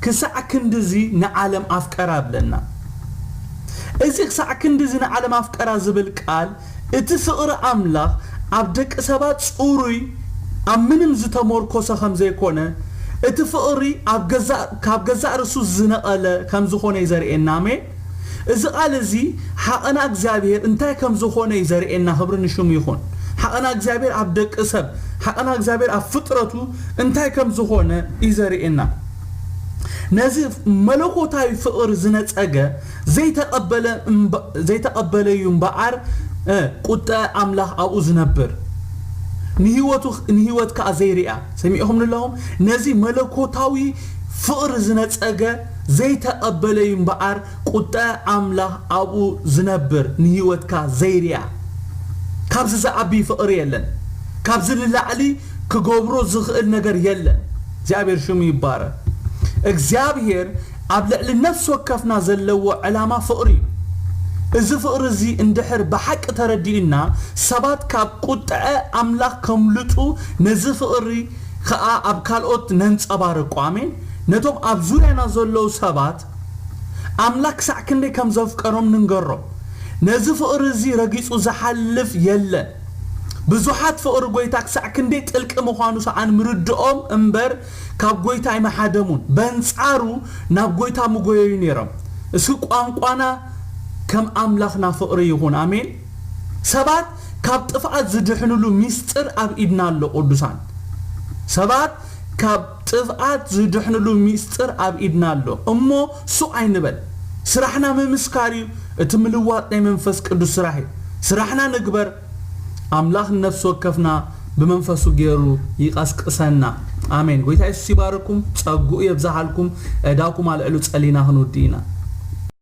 ክሳዕ ክንድዚ ንዓለም ኣፍቀራ ብለና። እዚ ክሳዕ ክንድዚ ንዓለም ኣፍቀራ ዝብል ቃል እቲ ፍቕሪ ኣምላኽ ኣብ ደቂ ሰባት ጽሩይ ኣብ ምንም ዝተመርኮሰ ከም ዘይኮነ እቲ ፍቕሪ ኣብ ገዛእ ካብ ገዛእ ርእሱ ዝነቐለ ከም ዝኾነ እዩ ዘርእየና። ኣሜን። እዚ ቃል እዚ ሓቐና እግዚኣብሔር እንታይ ከም ዝኾነ እዩ ዘርእየና። ክብሪ ንሽሙ ይኹን። ሓቐና እግዚኣብሔር ኣብ ደቂ ሰብ፣ ሓቐና እግዚኣብሔር ኣብ ፍጥረቱ እንታይ ከም ዝኾነ እዩ ዘርእየና። ነዚ መለኮታዊ ፍቕሪ ዝነጸገ ዘይተቐበለ እምበ- ዘይተቐበለ እዩ እምበኣር ቁጣ ኣምላኽ ኣብኡ ዝነብር ንህይወቱ ንህይወት ከኣ ዘይርኣ። ሰሚዕኹም ኣለኹም። ነዚ መለኮታዊ ፍቕሪ ዝነጸገ ዘይተቐበለ እዩ እምበኣር ቁጣ ኣምላኽ ኣብኡ ዝነብር ንህይወትካ ዘይርኣ። ካብዚ ዝዓቢ ፍቕሪ የለን። ካብዚ ንላዕሊ ክገብሮ ዝኽእል ነገር የለን። እግዚኣብሔር ሽሙ ይባረክ። እግዚኣብሔር ኣብ ልዕሊ ነፍሲ ወከፍና ዘለዎ ዕላማ ፍቕሪ እዩ። እዚ ፍቕሪ እዚ እንድሕር ብሓቂ ተረዲእና ሰባት ካብ ቁጥዐ ኣምላኽ ከምልጡ ነዚ ፍቕሪ ከኣ ኣብ ካልኦት ነንጸባርቆ። ኣሜን። ነቶም ኣብ ዙርያና ዘለዉ ሰባት ኣምላኽ ክሳዕ ክንደይ ከም ዘፍቀሮም ንንገሮም። ነዚ ፍቕሪ እዚ ረጊጹ ዝሓልፍ የለን። ብዙሓት ፍቕሪ ጎይታ ክሳዕ ክንደይ ጥልቂ ምዃኑ ሰኣን ምርድኦም እምበር ካብ ጎይታ ኣይመሓደሙን። በንጻሩ ናብ ጎይታ ምጎየዩ ነይሮም። እስኪ ቋንቋና ከም ኣምላኽና ፍቕሪ ይኹን። ኣሜን። ሰባት ካብ ጥፍኣት ዝድሕንሉ ሚስጥር ኣብ ኢድና ኣሎ ቅዱሳን። ሰባት ካብ ጥፍኣት ዝድሕንሉ ሚስጥር ኣብ ኢድና ኣሎ እሞ ሱቕ ኣይንበል። ስራሕና ምምስካር እዩ። እቲ ምልዋጥ ናይ መንፈስ ቅዱስ ስራሕ እዩ። ስራሕና ንግበር። ኣምላኽ ንነፍሲ ወከፍና ብመንፈሱ ገይሩ ይቐስቅሰና። ኣሜን። ጎይታ የሱስ ይባርኩም፣ ጸግኡ የብዝሓልኩም። ዕዳኩም ኣልዕሉ፣ ጸሊና ክንውዲ ኢና።